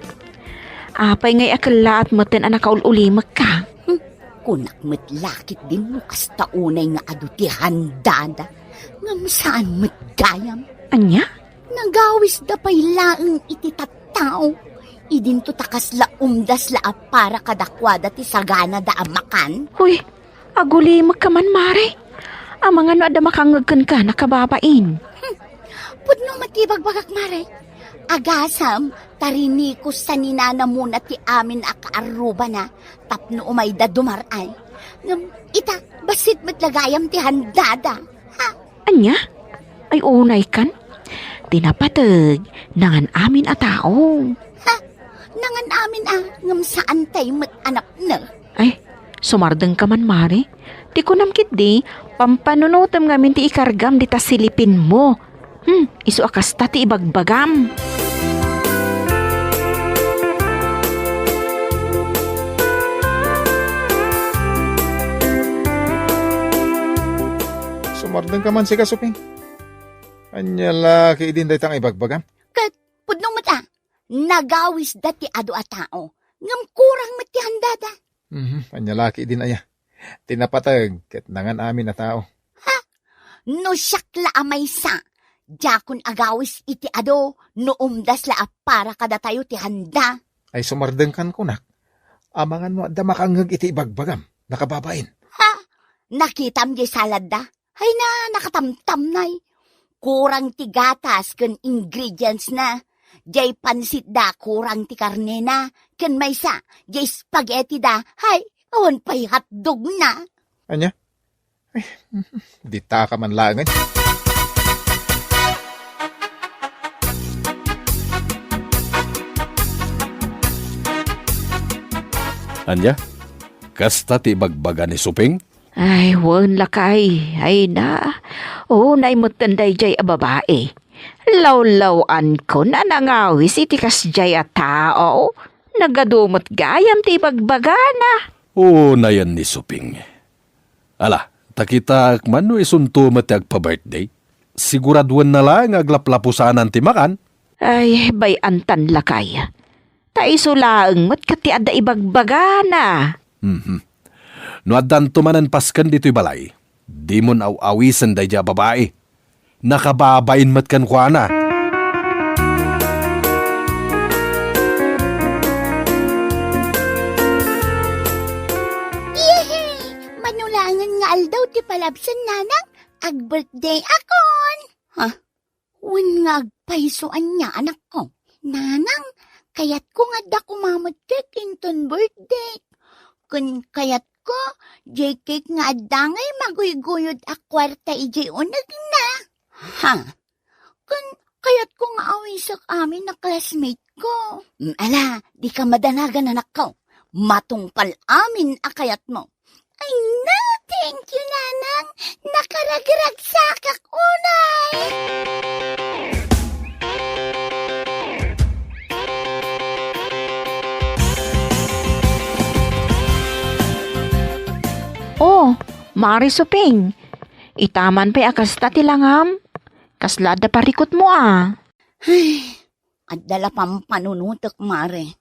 Apay ngay a kellaat metten a nakaul-ulimekka? Hmm, kunak met la ketdin no kasta unay nga adu ti handada. Ngem saan met gayam. Ania? Nagawisda pay laeng iti tattao. Idinto ta kasla umdas la a para kadakuada ti saganada a makan. Huy, agulimekka man, mare. Amangan no adda makangngeg kenka, nakababain. Hmm, pudno met ti ibagbagak, mare. Agasam, ta rinikos sa ni Nana Mona ti amin a kaarrubana tapno umayda dumar-ay. Ngem ita, bassit met la gayam ti handada. Ha? Ania? Ay, unay kan? Ti napateg, nangan-amin a tao. Ha? Nangan-amin a, ngem saantay met a napno. Ay, sumardengka man, mare. Ti kunam ketdi, pampanunotem ngamin ti ikargam dita silipinmo. Hmm, isu a kasta ti ibagbagam. Sumardengka man sika, Supeng. Ania la ketdin dayta nga ibagbagam? Ket pudno met a, nagawisda ti adu a tao, ngem kurang met ti handada. Mhm, ania la ketdin aya? Ti napateg ket nangan-amin a tao. Ha? No siak la a maysa, diakon agawis iti adu no umdas la a para kadatayo ti handa. Ay, sumardengkan kunak. Amangan no adda makangngeg iti ibagbagam, nakababain. Ha? Nakitam diay saladda? Ay na, nakatamtamnay. Kurang ti gatas ken ingredients na. Diay pansitda, kurang ti karnena. Ken maysa, diay spaghetti da. Hay, awan pay hotdog na. Ania? Ay, ditaka man laengen. Ania? Kasta ti ibagbaga ni Supeng? Ay, wen, lakay. Ay na. Unay metten daydiay a babai. Lawlaw-ankon a nangawis iti kasdiay a tao. Nagadu met gayam ti ibagbagana. Unayen ni Suping. Ala, ta kitaek man no isunto met ti agpa-birthday. Siguraduenna la nga aglaplapusanan ti makan. Ay, bay-antan, lakay. Ta isu laeng met ket ti adda ibagbagana. Mhm. No addanto manen pasken ditoy balay, dimon aw-awisen daydiay a babai. Nakababain met kenkuana. Yehey! Mano laengen nga aldaw ti palabsen, Nanang, ag-birthday akon. Ha? Wen nga agpayso ania, anakko? Nanang, kayatko nga adda koma met cake inton birthday. Ken kayatko, diay cake nga adda ngay maguyguyod a kuarta idiay unegna. Ha? Ken kayatko nga awisek amin a classmate ko. Mm, ala, dika madanagan, anakko. Matungpal amin a kayatmo. Ay na, thank you, Nanang. Nakaragragsakak unay. Oh, Mare Suping, ita man pay a kasta ti langam? Kasla adda parikutmo a? Ay, adda la pampanunotek, Mare.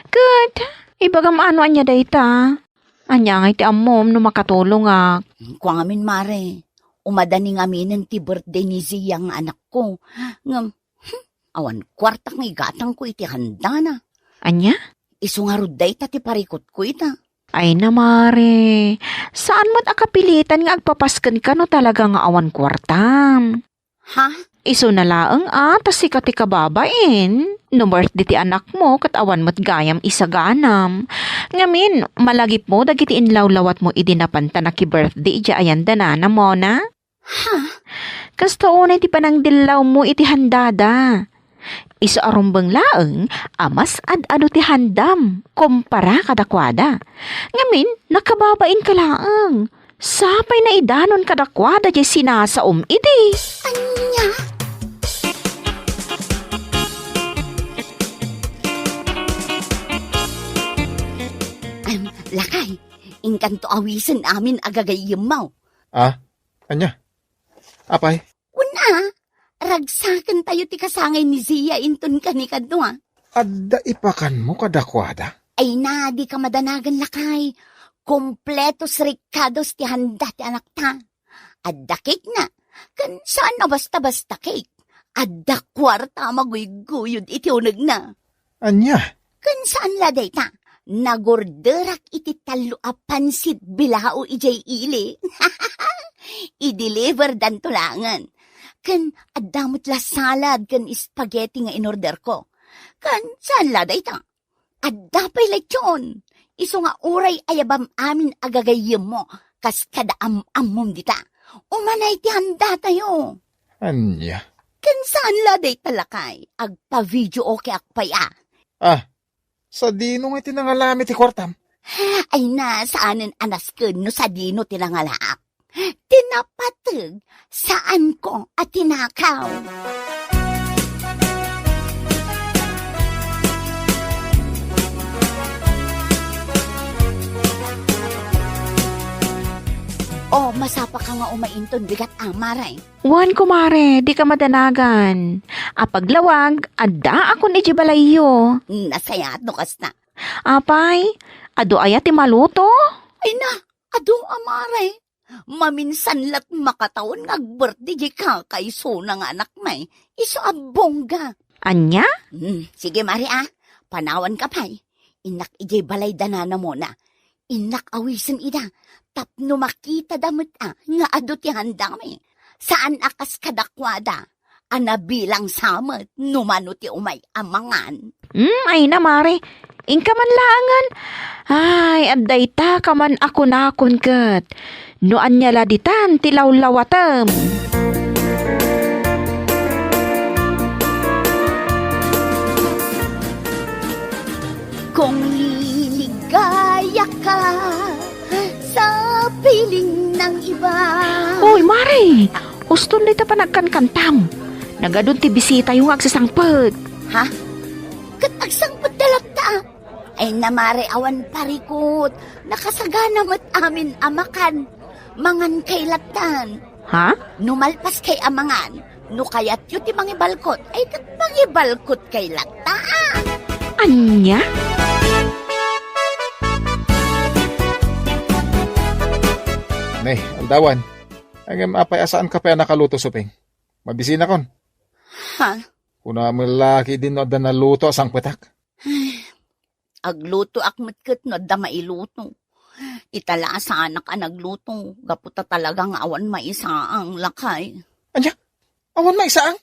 Ket, ibagam ano ania dayta? Ania ngay ti ammom no makatulongak? Kua ngamin, Mare, umadani ngaminen ti birthday ni Zia nga anakko. Ngem, hmm, awan kuartak nga igatangko iti handana. Ania? Isu ngarud dayta ti parikutko ita. Ay na, Mare, saan met a kapilitan nga agpapaskenka no talaga nga awan kuartam. Ha? Isuna laeng a ta sika ti kababain. No birthday ti anakmo ket awan met gayam isaganam. Ngamin, malagipmo dagiti inlawlawatmo idi napanta naki-birthday idiay ayandanana, Mona? Ha? Kasta unay ti panangdillawmo iti handada. Isu a rumbeng laeng a mas ad-adu ti handam kumpara kadakuada. Ngamin, nakababainka laeng. Sapay naidanon kadakuada diay sinasaom idi. Ania? Em, lakay, inkanto awisen amin a gagayyemmo. Ah, ania? Apay? Wen a, ragsakentayo ti kasangay ni Zia inton kanikadua. Adda ipakanmo kadakuada? Ay na, dika madanagan, lakay. Kompletos rikados ti handa ti anakta. Adda cake na. Ken saan a basta-basta cake. Adda kuarta a maguyguyod iti unegna. Ania? Ken saan la dayta, nagorderak iti tallo a pansit bilao idiay ili. I-deliverdanto laengen. Ken adda met la salad ken spaghetti nga inorderko. Ken saan la dayta, adda pay lechon. Isu nga uray ayabam amin a gagayyemmo kas kada am-ammom dita. Umanay ti handatayo. Ania? Ken saan la dayta, lakay, agpa-video okay ak pay a. Ah, sadino nga ti nangalami ti kuartam? Ay na, saanen a nasken no sadino ti nangalaak. Ti napateg, saanko a tinakaw. O, masapaka nga umainton bigat, Mare. Wen, kumare, dika madanagan. Apaglawag, addaakon idiay balayyo. Nasayaat no kasta. Apay, adu aya ti maluto? Ay na, adu, Mare. Maminsan la't makatawen nga agbirthday diay kakaisuna nga anakmi. Isu a bongga. Ania? Hmm, sige, Mare, a. Panawanka pay. Innak idiay balay da Nana Mona. Innak awisen ida tapno makitada met a nga adu ti handami. Saan a kas kadakuada a nabilang sa met no mano ti umay a mangan. Hmm, ay na, Mare. Inka man laengen. Ay, adda ita ka man a kunakon ket. No ania la ditan ti lawlawatem? Kung liligaya ka sa piling ng iba. Hoy, Mare! Uston dayta panagkankantam. Nagadun ti bisitayo nga agsasangpet. Ha? Ket agsangpetda latta? Ay na, Mare, awan parikut. Nakasagana met amin a makan. Mangan kay lattan. Ha? No malpas kay a mangan, no kayatyo ti mangibalkot, ay ket mangibalkot kay latta. Ania? Ne, aldawan. Ngem apay a saanka pay a nakaluto, Suping? Mabisinakon. Ha? Kuna met la ketdin no adda naluto a sangpetak. Aglutoak met ket no adda mailuto. Ita la a saanak a nagluto, gapu ta talaga nga awan maisaang, lakay. Ania? Awan maisaang?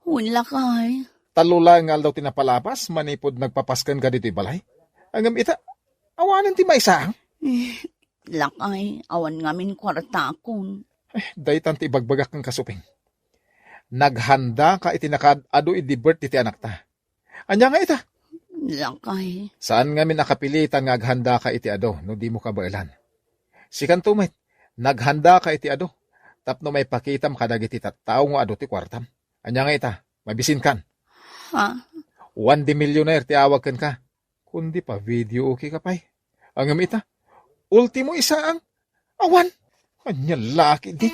Wen, lakay. Tallo laeng nga aldaw ti napalabas manipud nagpapaskenka ditoy balay. Ngem ita, awanen ti maisaang? Eh, lakay, awan ngamin kuartakon. Eh, daytan ti ibagbagak kenka, Suping. Naghandaka iti nakaad-adu idi birthday ti anakta. Ania nga ita? Lakay. Saan ngamin a kapilitan nga aghandaka iti adu no dimo kabaelan. Sikanto met, naghandaka iti adu tapno maipakitam kadagiti tattao nga adu ti kuartam. Ania nga ita? Mabisinkan? Ha? Juan de Millionaire ti awag kenka. Kundi pa-video okay ka pay. Ngem ita, ultimo isaang, Awan, ania la ketdi.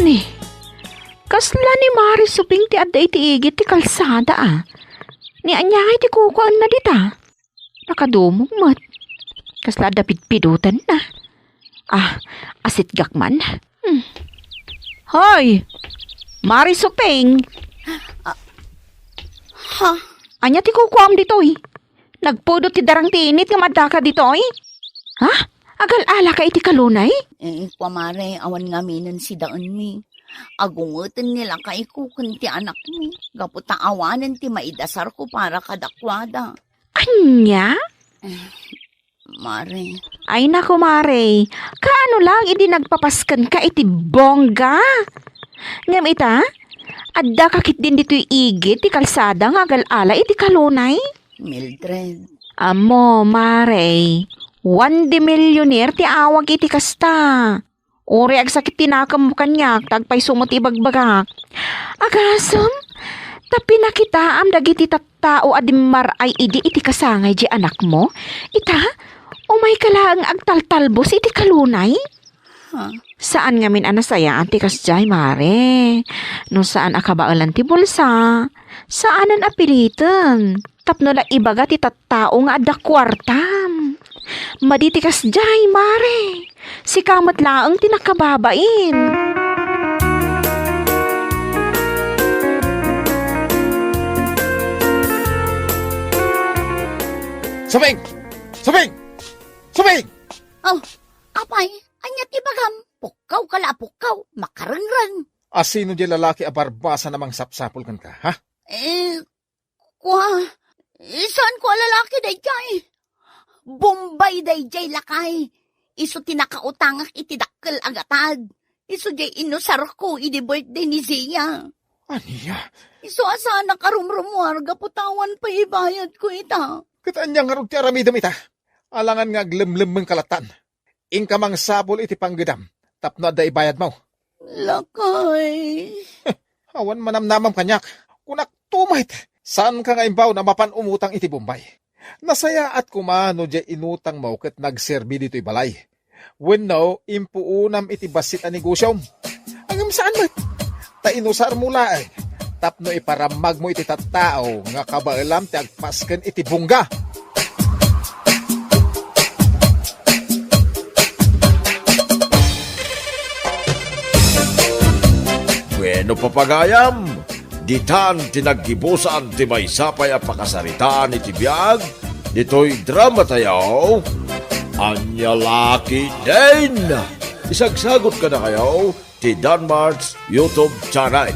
Ni, kasla ni Mare Suping ti adda iti igid ti kalsada, a? Ni ania ngay ti kukuaenna dita? Nakadumog met. Kasla adda pidpidotenna. Ah, asitgak man. Hmm. Hoy! Mare Suping! Ah, ha? Ania ti kukuam ditoy? Nagpudot ti darang ti init ngem addaka ditoy? Ha? Agal-alaka iti kalunay? Eh, kua, Mare, awan ngaminen sidaenmi. Agungeten ni lakayko ken ti anakmi, gapu ta awanen ti maidasarko para kadakuada. Ania? Eh, Mare. Ay, naku, Mare. Kaano lang idi nagpapaskenka iti bongga? Ngem ita, addaka ketdin ditoy igid ti kalsada nga agal-ala iti kalunay? Mildred. Ammo, Mare, one de millionaire ti awag iti kasta. Uray agsakit ti nakemmo kaniak, ta agpayso met ti ibagbagak. Agasem, ta pinakitaam dagiti tattao a dimmar-ay idi iti kasangay diay anakmo. Ita, umayka laeng agtaltalbos iti kalunay. Ha? Saan ngamin a nasayaat ti kasdiay, Mare. No saan a kabaelan ti bulsa, saanen a piliten. Tapno la ibaga ti tattao nga adda kuartam. Madi ti kasdiay, Mare. Sika met laeng ti nakababain. Suping! Suping! Suping! Oh, apay, ania ti bagam? Pukkawka la a pukkaw, makarengreng. Asino diay lalaki a barbasan a mangsapsapul kenka, ha? Eh, Kua, saan ko a lalaki daydiay. Bombay daydiay, lakay. Isu ti nakautangak iti dakkel a gatad. Isu diay inusarko idi birthday ni Zia. Ania? Isu a saanak a rumrumuar gapu ta awan pay ibayadko ita. Ket ania ngarud ti aramidem ita? Alangan nga aglemlemmengka lattan. Inka mangsapul iti panggedam tapno adda ibayadmo. Lakay. Awan manamnamam kaniak. Kunak to met, saanka nga imbaon a mapan umutang iti Bombay. Nasayaat koma no diay inutangmo ket nagserbi ditoy balay. Wenno, impuonam iti bassit a negosiom. Ngem saan met, ta inusarmo laeng tapno iparammagmo iti tattao nga kabaelam ti agpasken iti bongga. Bueno, papagayam, ditan ti naggibusan ti maysa pay a pakasaritaan iti biag ditoy drama tayo. Ania la ketdin? Isagsagot kadakayo ti Danmart's YouTube channel.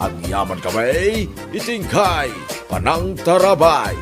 Agyaman kami iti inkay panangtarabay.